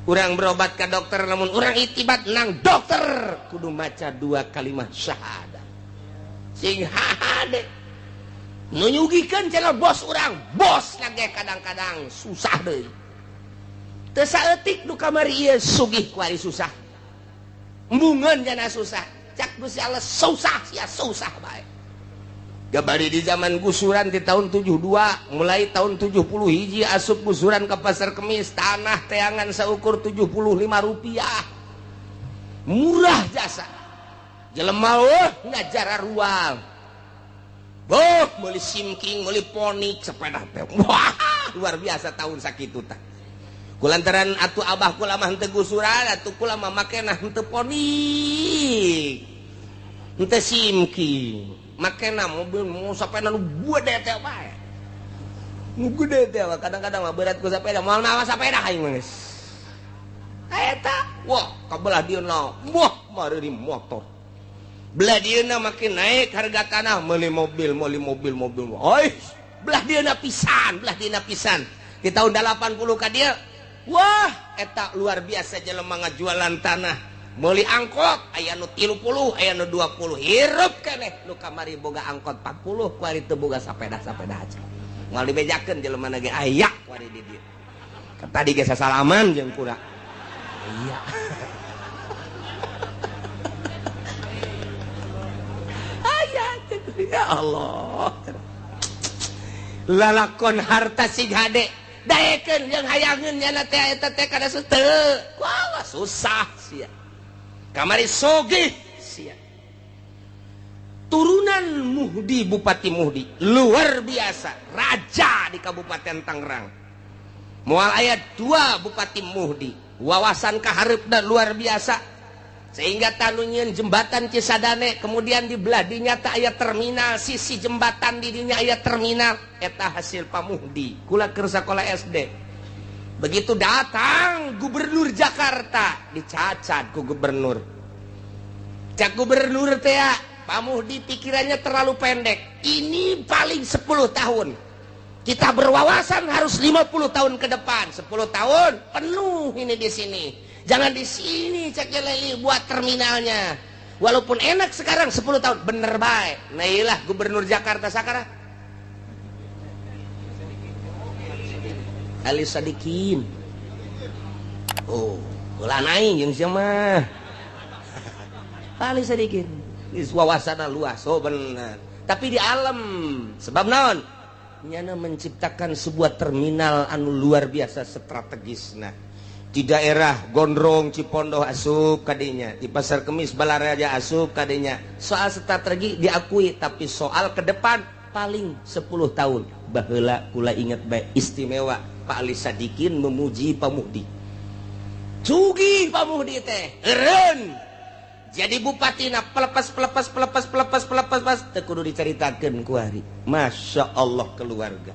Urang berobat ka dokter namun urang itibat nang dokter kudu maca dua kalimat syahadat. Sing hade. Nu nyugikeun cenah bos urang, bos lagi kadang-kadang susah deui. Teu saeutik nu kamari ieu sugih ku ari susah. Embungeun jana susah, cak Gusti Allah susah sia susah bae. Gabari di zaman gusuran di tahun 72, mulai tahun 70 hiji asup gusuran ke Pasar Kemis, tanah teangan seukur 75 rupiah. Murah jasa. Jelema eueuh ngajara ruang. Boh, meuli simking, meuli ponik, sepeda teh. Wah, luar biasa tahun sakitu tah. Kulantaran atuh abah kula mah henteu gusuran, atuh kula mah makena henteu ponik, henteu simking, makena mobil mau sapeda nu gede teh bae. Nu gede teh kadang-kadang mah berat ku sapeda, moal mawa sapeda aing mah geus. Eta, wah kabelah dieuna, wah mareuri motor. Belah dieuna makin naik harga tanah, meuli mobil, meuli mobil, mobil. Oi, belah dieuna pisan, belah dieuna pisan. Di tahun 80 ka dieu, wah, eta luar biasa jelema ngajualan tanah. Meuli angkot aya nu 30, aya nu 20. Hirup keneh nu kamari boga angkot 40, kuari teu boga sapeda-sapeda aja. Moal dibejakeun jelema na ge aya kuari di dieu. Tadi ge sasalaman jeung kura. Iya. Ya Allah, lalakon harta sing hade daekeun jeung hayangeun nyana teh eta teh kada teu. Wah, susah sia. Kamari sogih sia. Turunan Muhdi, Bupati Muhdi luar biasa, raja di Kabupaten Tangerang. Moal aya 2 Bupati Muhdi, wawasan kahareupna luar biasa. Sehingga tanunyeun jembatan Cisadane, kemudian di belah dinya teh aya terminal, sisi jembatan di dinya aya terminal, eta hasil Pamuhdi. Kula keur sakola SD. Begitu datang gubernur Jakarta, dicacat ku gubernur. Cak gubernur teh, Pamuhdi pikirannya terlalu pendek. Ini paling 10 tahun. Kita berwawasan harus 50 tahun ke depan. 10 tahun penuh ini di sini. Jangan di sini cek leli buat terminalnya. Walaupun enak sekarang 10 tahun bener baik. Nah iyalah gubernur Jakarta sekarang Ali Sadikin. Oh, ulah naik jeung sia mah. Ali Sadikin. Wawasanna luas, oh bener. Tapi di alam sebab naon? Nyana menciptakan sebuah terminal anu luar biasa strategisna. Di daerah Gondrong, Cipondoh asup kadinya, di Pasar Kemis Balaraja asup kadinya. Soal strategi diakui, tapi soal ke depan paling 10 tahun. Baheula kula ingat baik istimewa Pak Ali Sadikin memuji Pak Muhdi. Sugih Pak Muhdi teh, eureun. Jadi bupatina pelepas pelepas pelepas pelepas pelepas pas teu kudu dicaritakeun ku hari. Masya Allah keluarga.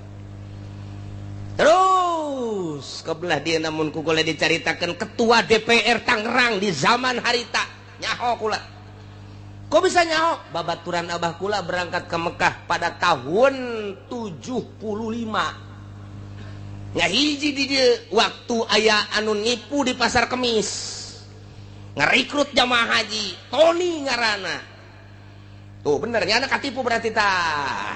Terus kebelah dia namun ku boleh diceritakan ketua DPR Tangerang di zaman harita nyaho kula. Kok bisa nyaho? Babaturan abah kula berangkat ke Mekah pada tahun 75. Ngahiji di dia waktu aya anu nipu di Pasar Kemis. Ngerekrut jamaah haji, Tony ngarana. Tuh bener nyana katipu berarti tah.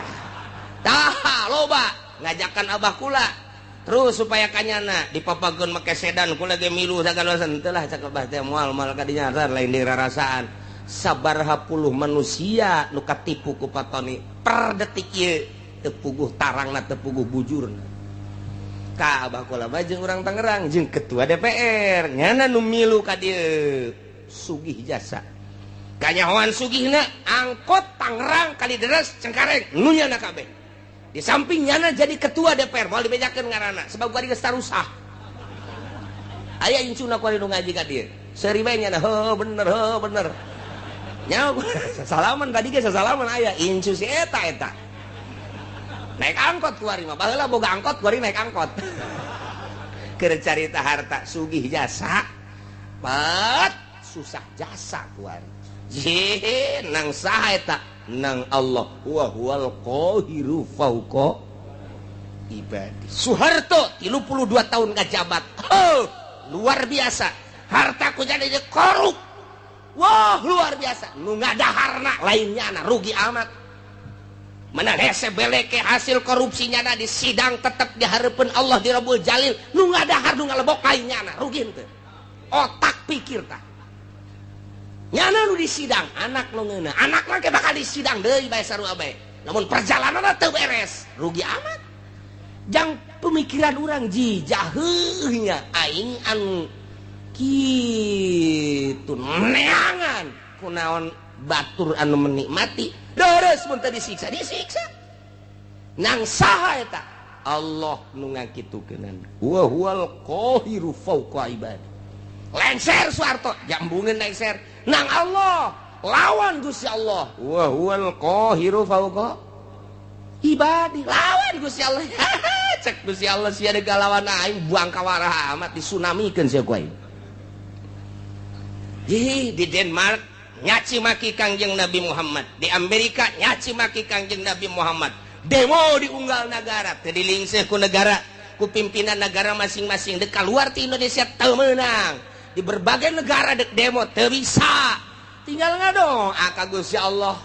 Tah loba ngajakan abah kula. Terus supaya kanyana dipapageun make sedan kula ge milu sagalosan teu lah cak abah teh moal moal kadinya lain dirarasaan. Sabaraha puluh manusia nu katipu ku Pak Tony per detik ieu teu puguh tarangna teu puguh bujurna. Ka abah kula mah jeung urang Tangerang jeung ketua DPR nyana nu milu ka dieu sugih jasa. Kanyahoan sugihna angkot Tangerang Kalideres Cengkareng nu nyana kabeh. Di samping nyana jadi ketua DPR moal dibejakeun ngaranna sebab kuari geus tarusah. Aya incuna kuari nu ngaji ka dieu. Seuri bae nyana heuh bener heuh bener. Nyaho sasalaman tadi ge sasalaman aya incu si eta eta. Naik angkot kuari mah baheula boga angkot kuari naik angkot. Keur carita harta sugih jasa. Pat susah jasa kuari. Jih nang saha eta? Nang Allah wa huwal qahiru fauqa ibadi. Soeharto 32 tahun ngajabat. Oh, luar biasa. Hartaku jadi korup. Wah, luar biasa. Nu ngadaharna lainnya na rugi amat. Menang hese beleke hasil korupsinya na di sidang tetep dihareupeun Allah di Rabbul Jalil. Nu ngadahar nu ngalebok lainnya na rugi henteu. Otak pikir tah. Nyana nu di sidang anak nu ngeunah, anak mah ke bakal di sidang deui bae sarua bae. Namun perjalananna teu beres, rugi amat. Jang pemikiran urang ji jaheuhnya aing anu kitu neangan kunaon batur anu menikmati deres mun teu disiksa disiksa. Nang saha eta? Allah nu ngakitukeunana. Wa huwal qahiru fauqa ibadi. Lengser Soeharto jambungeun lengser nang Allah lawan Gusti Allah. Wa huwal qahiru fauqa ibadi lawan Gusti Allah. Cek Gusti Allah sia deuk lawan aing buang kawarah amat disunamikeun sia ku aing. Di Denmark nyaci maki Kangjeng Nabi Muhammad, di Amerika nyaci maki Kangjeng Nabi Muhammad, demo di unggal negara teu dilingseuh ku negara, ku pimpinan negara masing-masing. Dek keluar ti Indonesia teu meunang, di berbagai negara dek demo teu bisa, tinggal ngadoa ka Gusti Allah.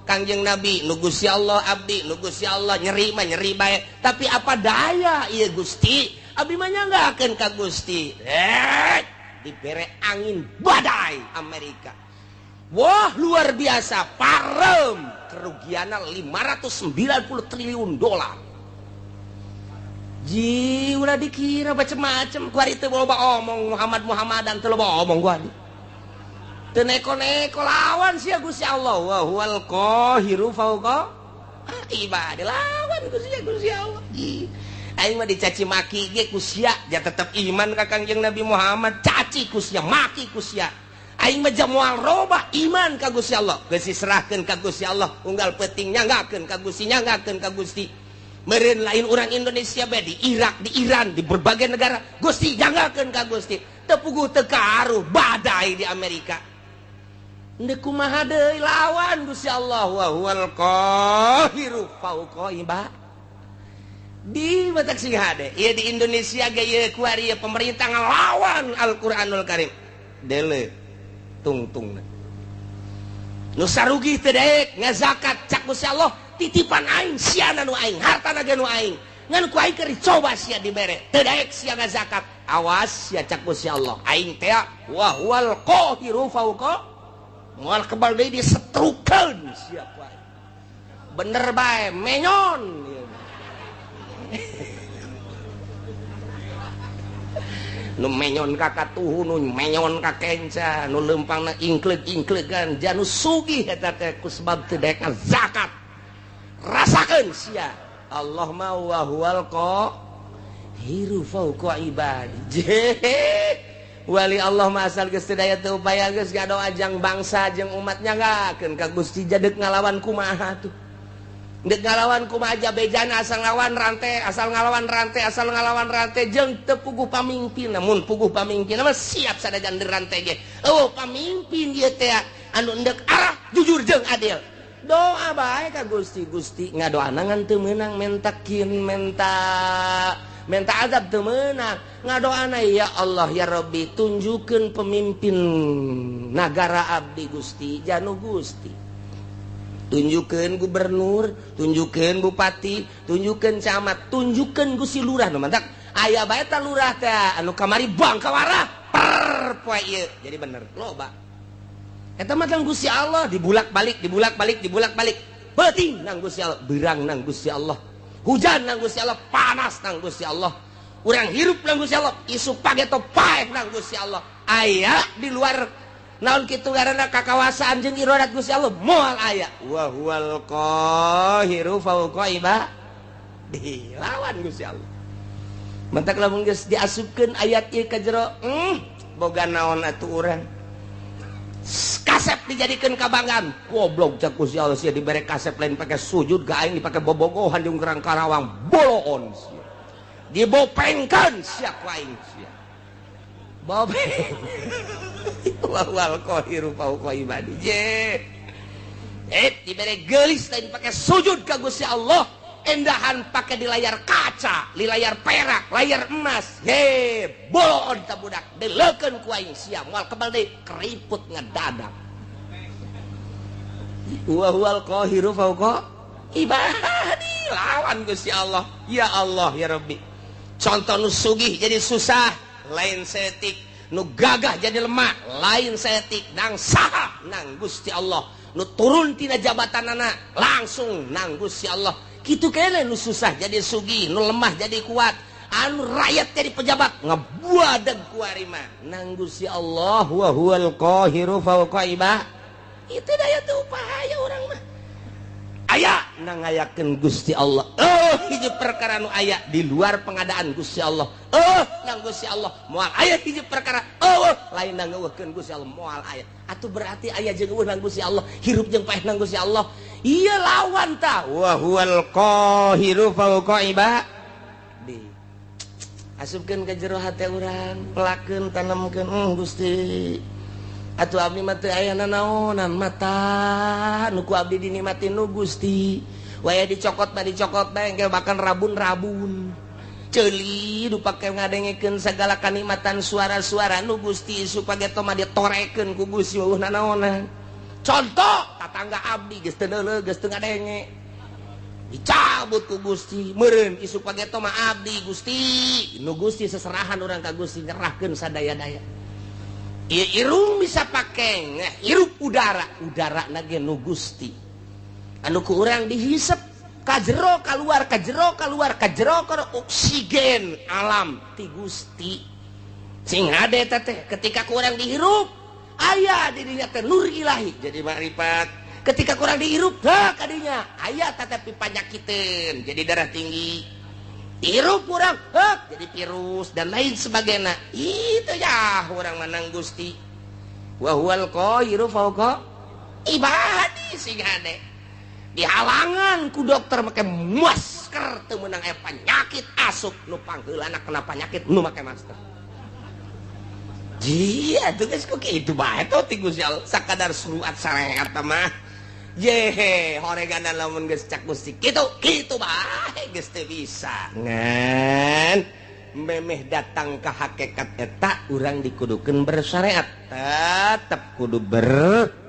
Kangjeng Nabi nu Gusti Allah, abdi nu Gusti Allah, nyeri mah nyeri bae, tapi apa daya ieu Gusti, abdi mah nyanggakeun ka Gusti. Dibere angin badai Amerika, wah luar biasa, parem, kerugiannya 590 triliun dolar. Ji ulah dikira macem-macem, kuari teu loba omong Muhammad Muhammadan, teu loba omong kuari. Teu neko-neko lawan sia Gusti Allah, wa huwal qahiru fauqa ibadi, lawan Gusti Allah. Ji aing mah dicaci maki ge ku sia, ja tetep iman ka Kangjeng Nabi Muhammad, caci ku sia, maki ku sia. Aing mah moal robah iman ka Gusti Allah, geus diserahkeun ka Gusti Allah, unggal peuting nyanggakeun ka Gusti, nyanggakeun ka Gusti. Meureun lain urang Indonesia bae, di Irak, di Iran, di berbagai negara, Gusti nyanggakeun ka Gusti. Teu puguh teu karuh badai di Amerika. Ndek kumaha deui lawan Gusti Allah, wa huwal qahiru fauqa ibadi. Di batak sing hade, ieu di Indonesia ge ieu kuari pemerintah ngalawan Al-Qur'anul Karim. Dele tungtungna. Nu sarugi teu daek ngazakat, cak Gusti Allah titipan aing, siana nu aing, hartana ge nu aing. Ngan ku aing keur dicoba sia dibere, teu daek sia ngazakat. Awas sia cak Gusti Allah, aing teh wa huwal qahiru fauqa, moal kebal deui disetrukeun sia ku aing. Bener bae menyon. Nu menyon ka katuhu, nu menyon ka kenca, nu leumpangna ingkleug-ingklegan, janu sugih eta teh ku sebab teu daek zakat. Rasakeun sia. Allah ma wa huwal qahiru fauqa ibadi. Wali Allah mah asal geus teu daya teu upaya, geus gadoa jang bangsa jeung umat nyanggakeun ka Gusti, jadek ngalawan kumaha tuh. Dek ngalawan kumaha aja bejana, asal ngalawan rantai, asal ngalawan rantai, asal ngalawan rantai, jeung teu puguh pamimpin. Namun puguh pamimpin mah siap sadajan rantai ge. Oh pamimpin ieu teh anu endek arah jujur jeung adil. Doa bae ka Gusti, Gusti ngadoana ngan teu meunang, mentakin menta azab teu meunang. Ngadoana ya Allah ya Rabbi, tunjukkeun pemimpin nagara abdi Gusti, janu Gusti. Tunjukkeun gubernur, tunjukkeun bupati, tunjukkeun camat, tunjukkeun Gusti lurah. Nu mantak aya bae ta lurah teh anu kamari bangkawarah per poe ieu. Jadi bener loba. Eta mah tang Gusti Allah dibulak-balik, dibulak-balik, dibulak-balik. Peuting nang Gusti Allah, beurang nang Gusti Allah, hujan nang Gusti Allah, panas nang Gusti Allah. Urang hirup nang Gusti Allah, isuk pageto paeh nang Gusti Allah. Aya di luar naon kitu ngaranna kakawasaan jeung iradat Gusti Allah moal aya. Wa huwal qahiru fauqa ibadi, lawan Gusti Allah. Mantak lamun geus diasupkeun ayat ieu ka jero, boga naon atuh urang. Kasep dijadikeun kabanggaan. Goblok cak Gusti Allah sia dibere kasep lain pake sujud ka aing dipake bobogohan jeung kerang Karawang boloon sia. Dibopengkeun sia ku aing sia. Bopeng. Wal qahiru fauqa ibadi. Dibere geulis lain pake sujud ka Gusti Allah, endahan pake di layar kaca, di layar perak, layar emas. He, boloon ta budak, deleukeun ku aing sia moal kebal deui keriput ngedadak. Wa huwal qahiru fauqa ibadi, lawan Gusti Allah. Ya Allah ya Rabbi. Contoh nu sugih jadi susah, lain setik. Nu gagah jadi lemah, lain setik. Nang saha nang Gusti Allah. Nu turun tina jabatanana langsung nang Gusti Allah. Kitu kene nu susah jadi sugih, nu lemah jadi kuat, anu rakyat jadi pejabat ngebuadeg ku ari mah nang Gusti Allah. Wa huwal qahiru fauqa ibadi. Itu daya teu upaya urang mah. Aya nang ngayakeun Gusti Allah. Oh hiji perkara nu aya di luar pengadaan Gusti Allah. Oh nang Gusti Allah moal aya hiji perkara. Oh lain nang ngeuweuhkeun Gusti Allah moal aya. Atuh berarti aya jeung eueuh nang Gusti Allah, hirup jeung paeh nang Gusti Allah. Ieu lawan ta. Wa huwal qahiru fauqa ibadi. Asupkeun ka jero hate urang, pelakeun, tanemkeun, Gusti. Atuh abdi mah teu aya nanaonan mata nu ku abdi dinikmati nu Gusti. Waya dicokot mah dicokot bae engke bahkan rabun-rabun. Ceuli nu pake ngadengekeun sagala kanikmatan suara-suara nu Gusti supageto mah ditorekeun ku Gusti eueuh nanaonan. Contoh tatangga abdi geus teu neuleuh geus teu ngadenge. Dicabut ku Gusti meureun isuk pageto mah abdi Gusti nu Gusti seserahan urang ka Gusti nyerahkeun sadaya-daya. Ieu irung bisa pake hirup udara, udara na ge nu Gusti anu ku urang dihisep ka jero kaluar ka jero kaluar ka jero oksigen alam ti Gusti. Sing hade teh ketika ku urang dihirup aya dirinya teh nur ilahi jadi makrifat. Ketika kurang dihirup dah kadinya aya tetapi panyakiteun jadi darah tinggi, hirup kurang hek jadi virus dan lain sebagainya. Itu ya orang menang Gusti wa huwal qahiru fawqa ibadi. Sing hade dihalangan ku dokter make masker teu meunang aya penyakit asup nu pangheulana kena penyakit nu make masker. Jia tuh geus ku kitu bae tuh ti Gusti Allah sakadar surat sareat mah. Yehe, horegana lamun geus cak Gusti kitu, kitu bae geus teu bisa. Ngan memeh datang ka hakikat eta urang dikudukeun bersyariat, tetep kudu bersyariat.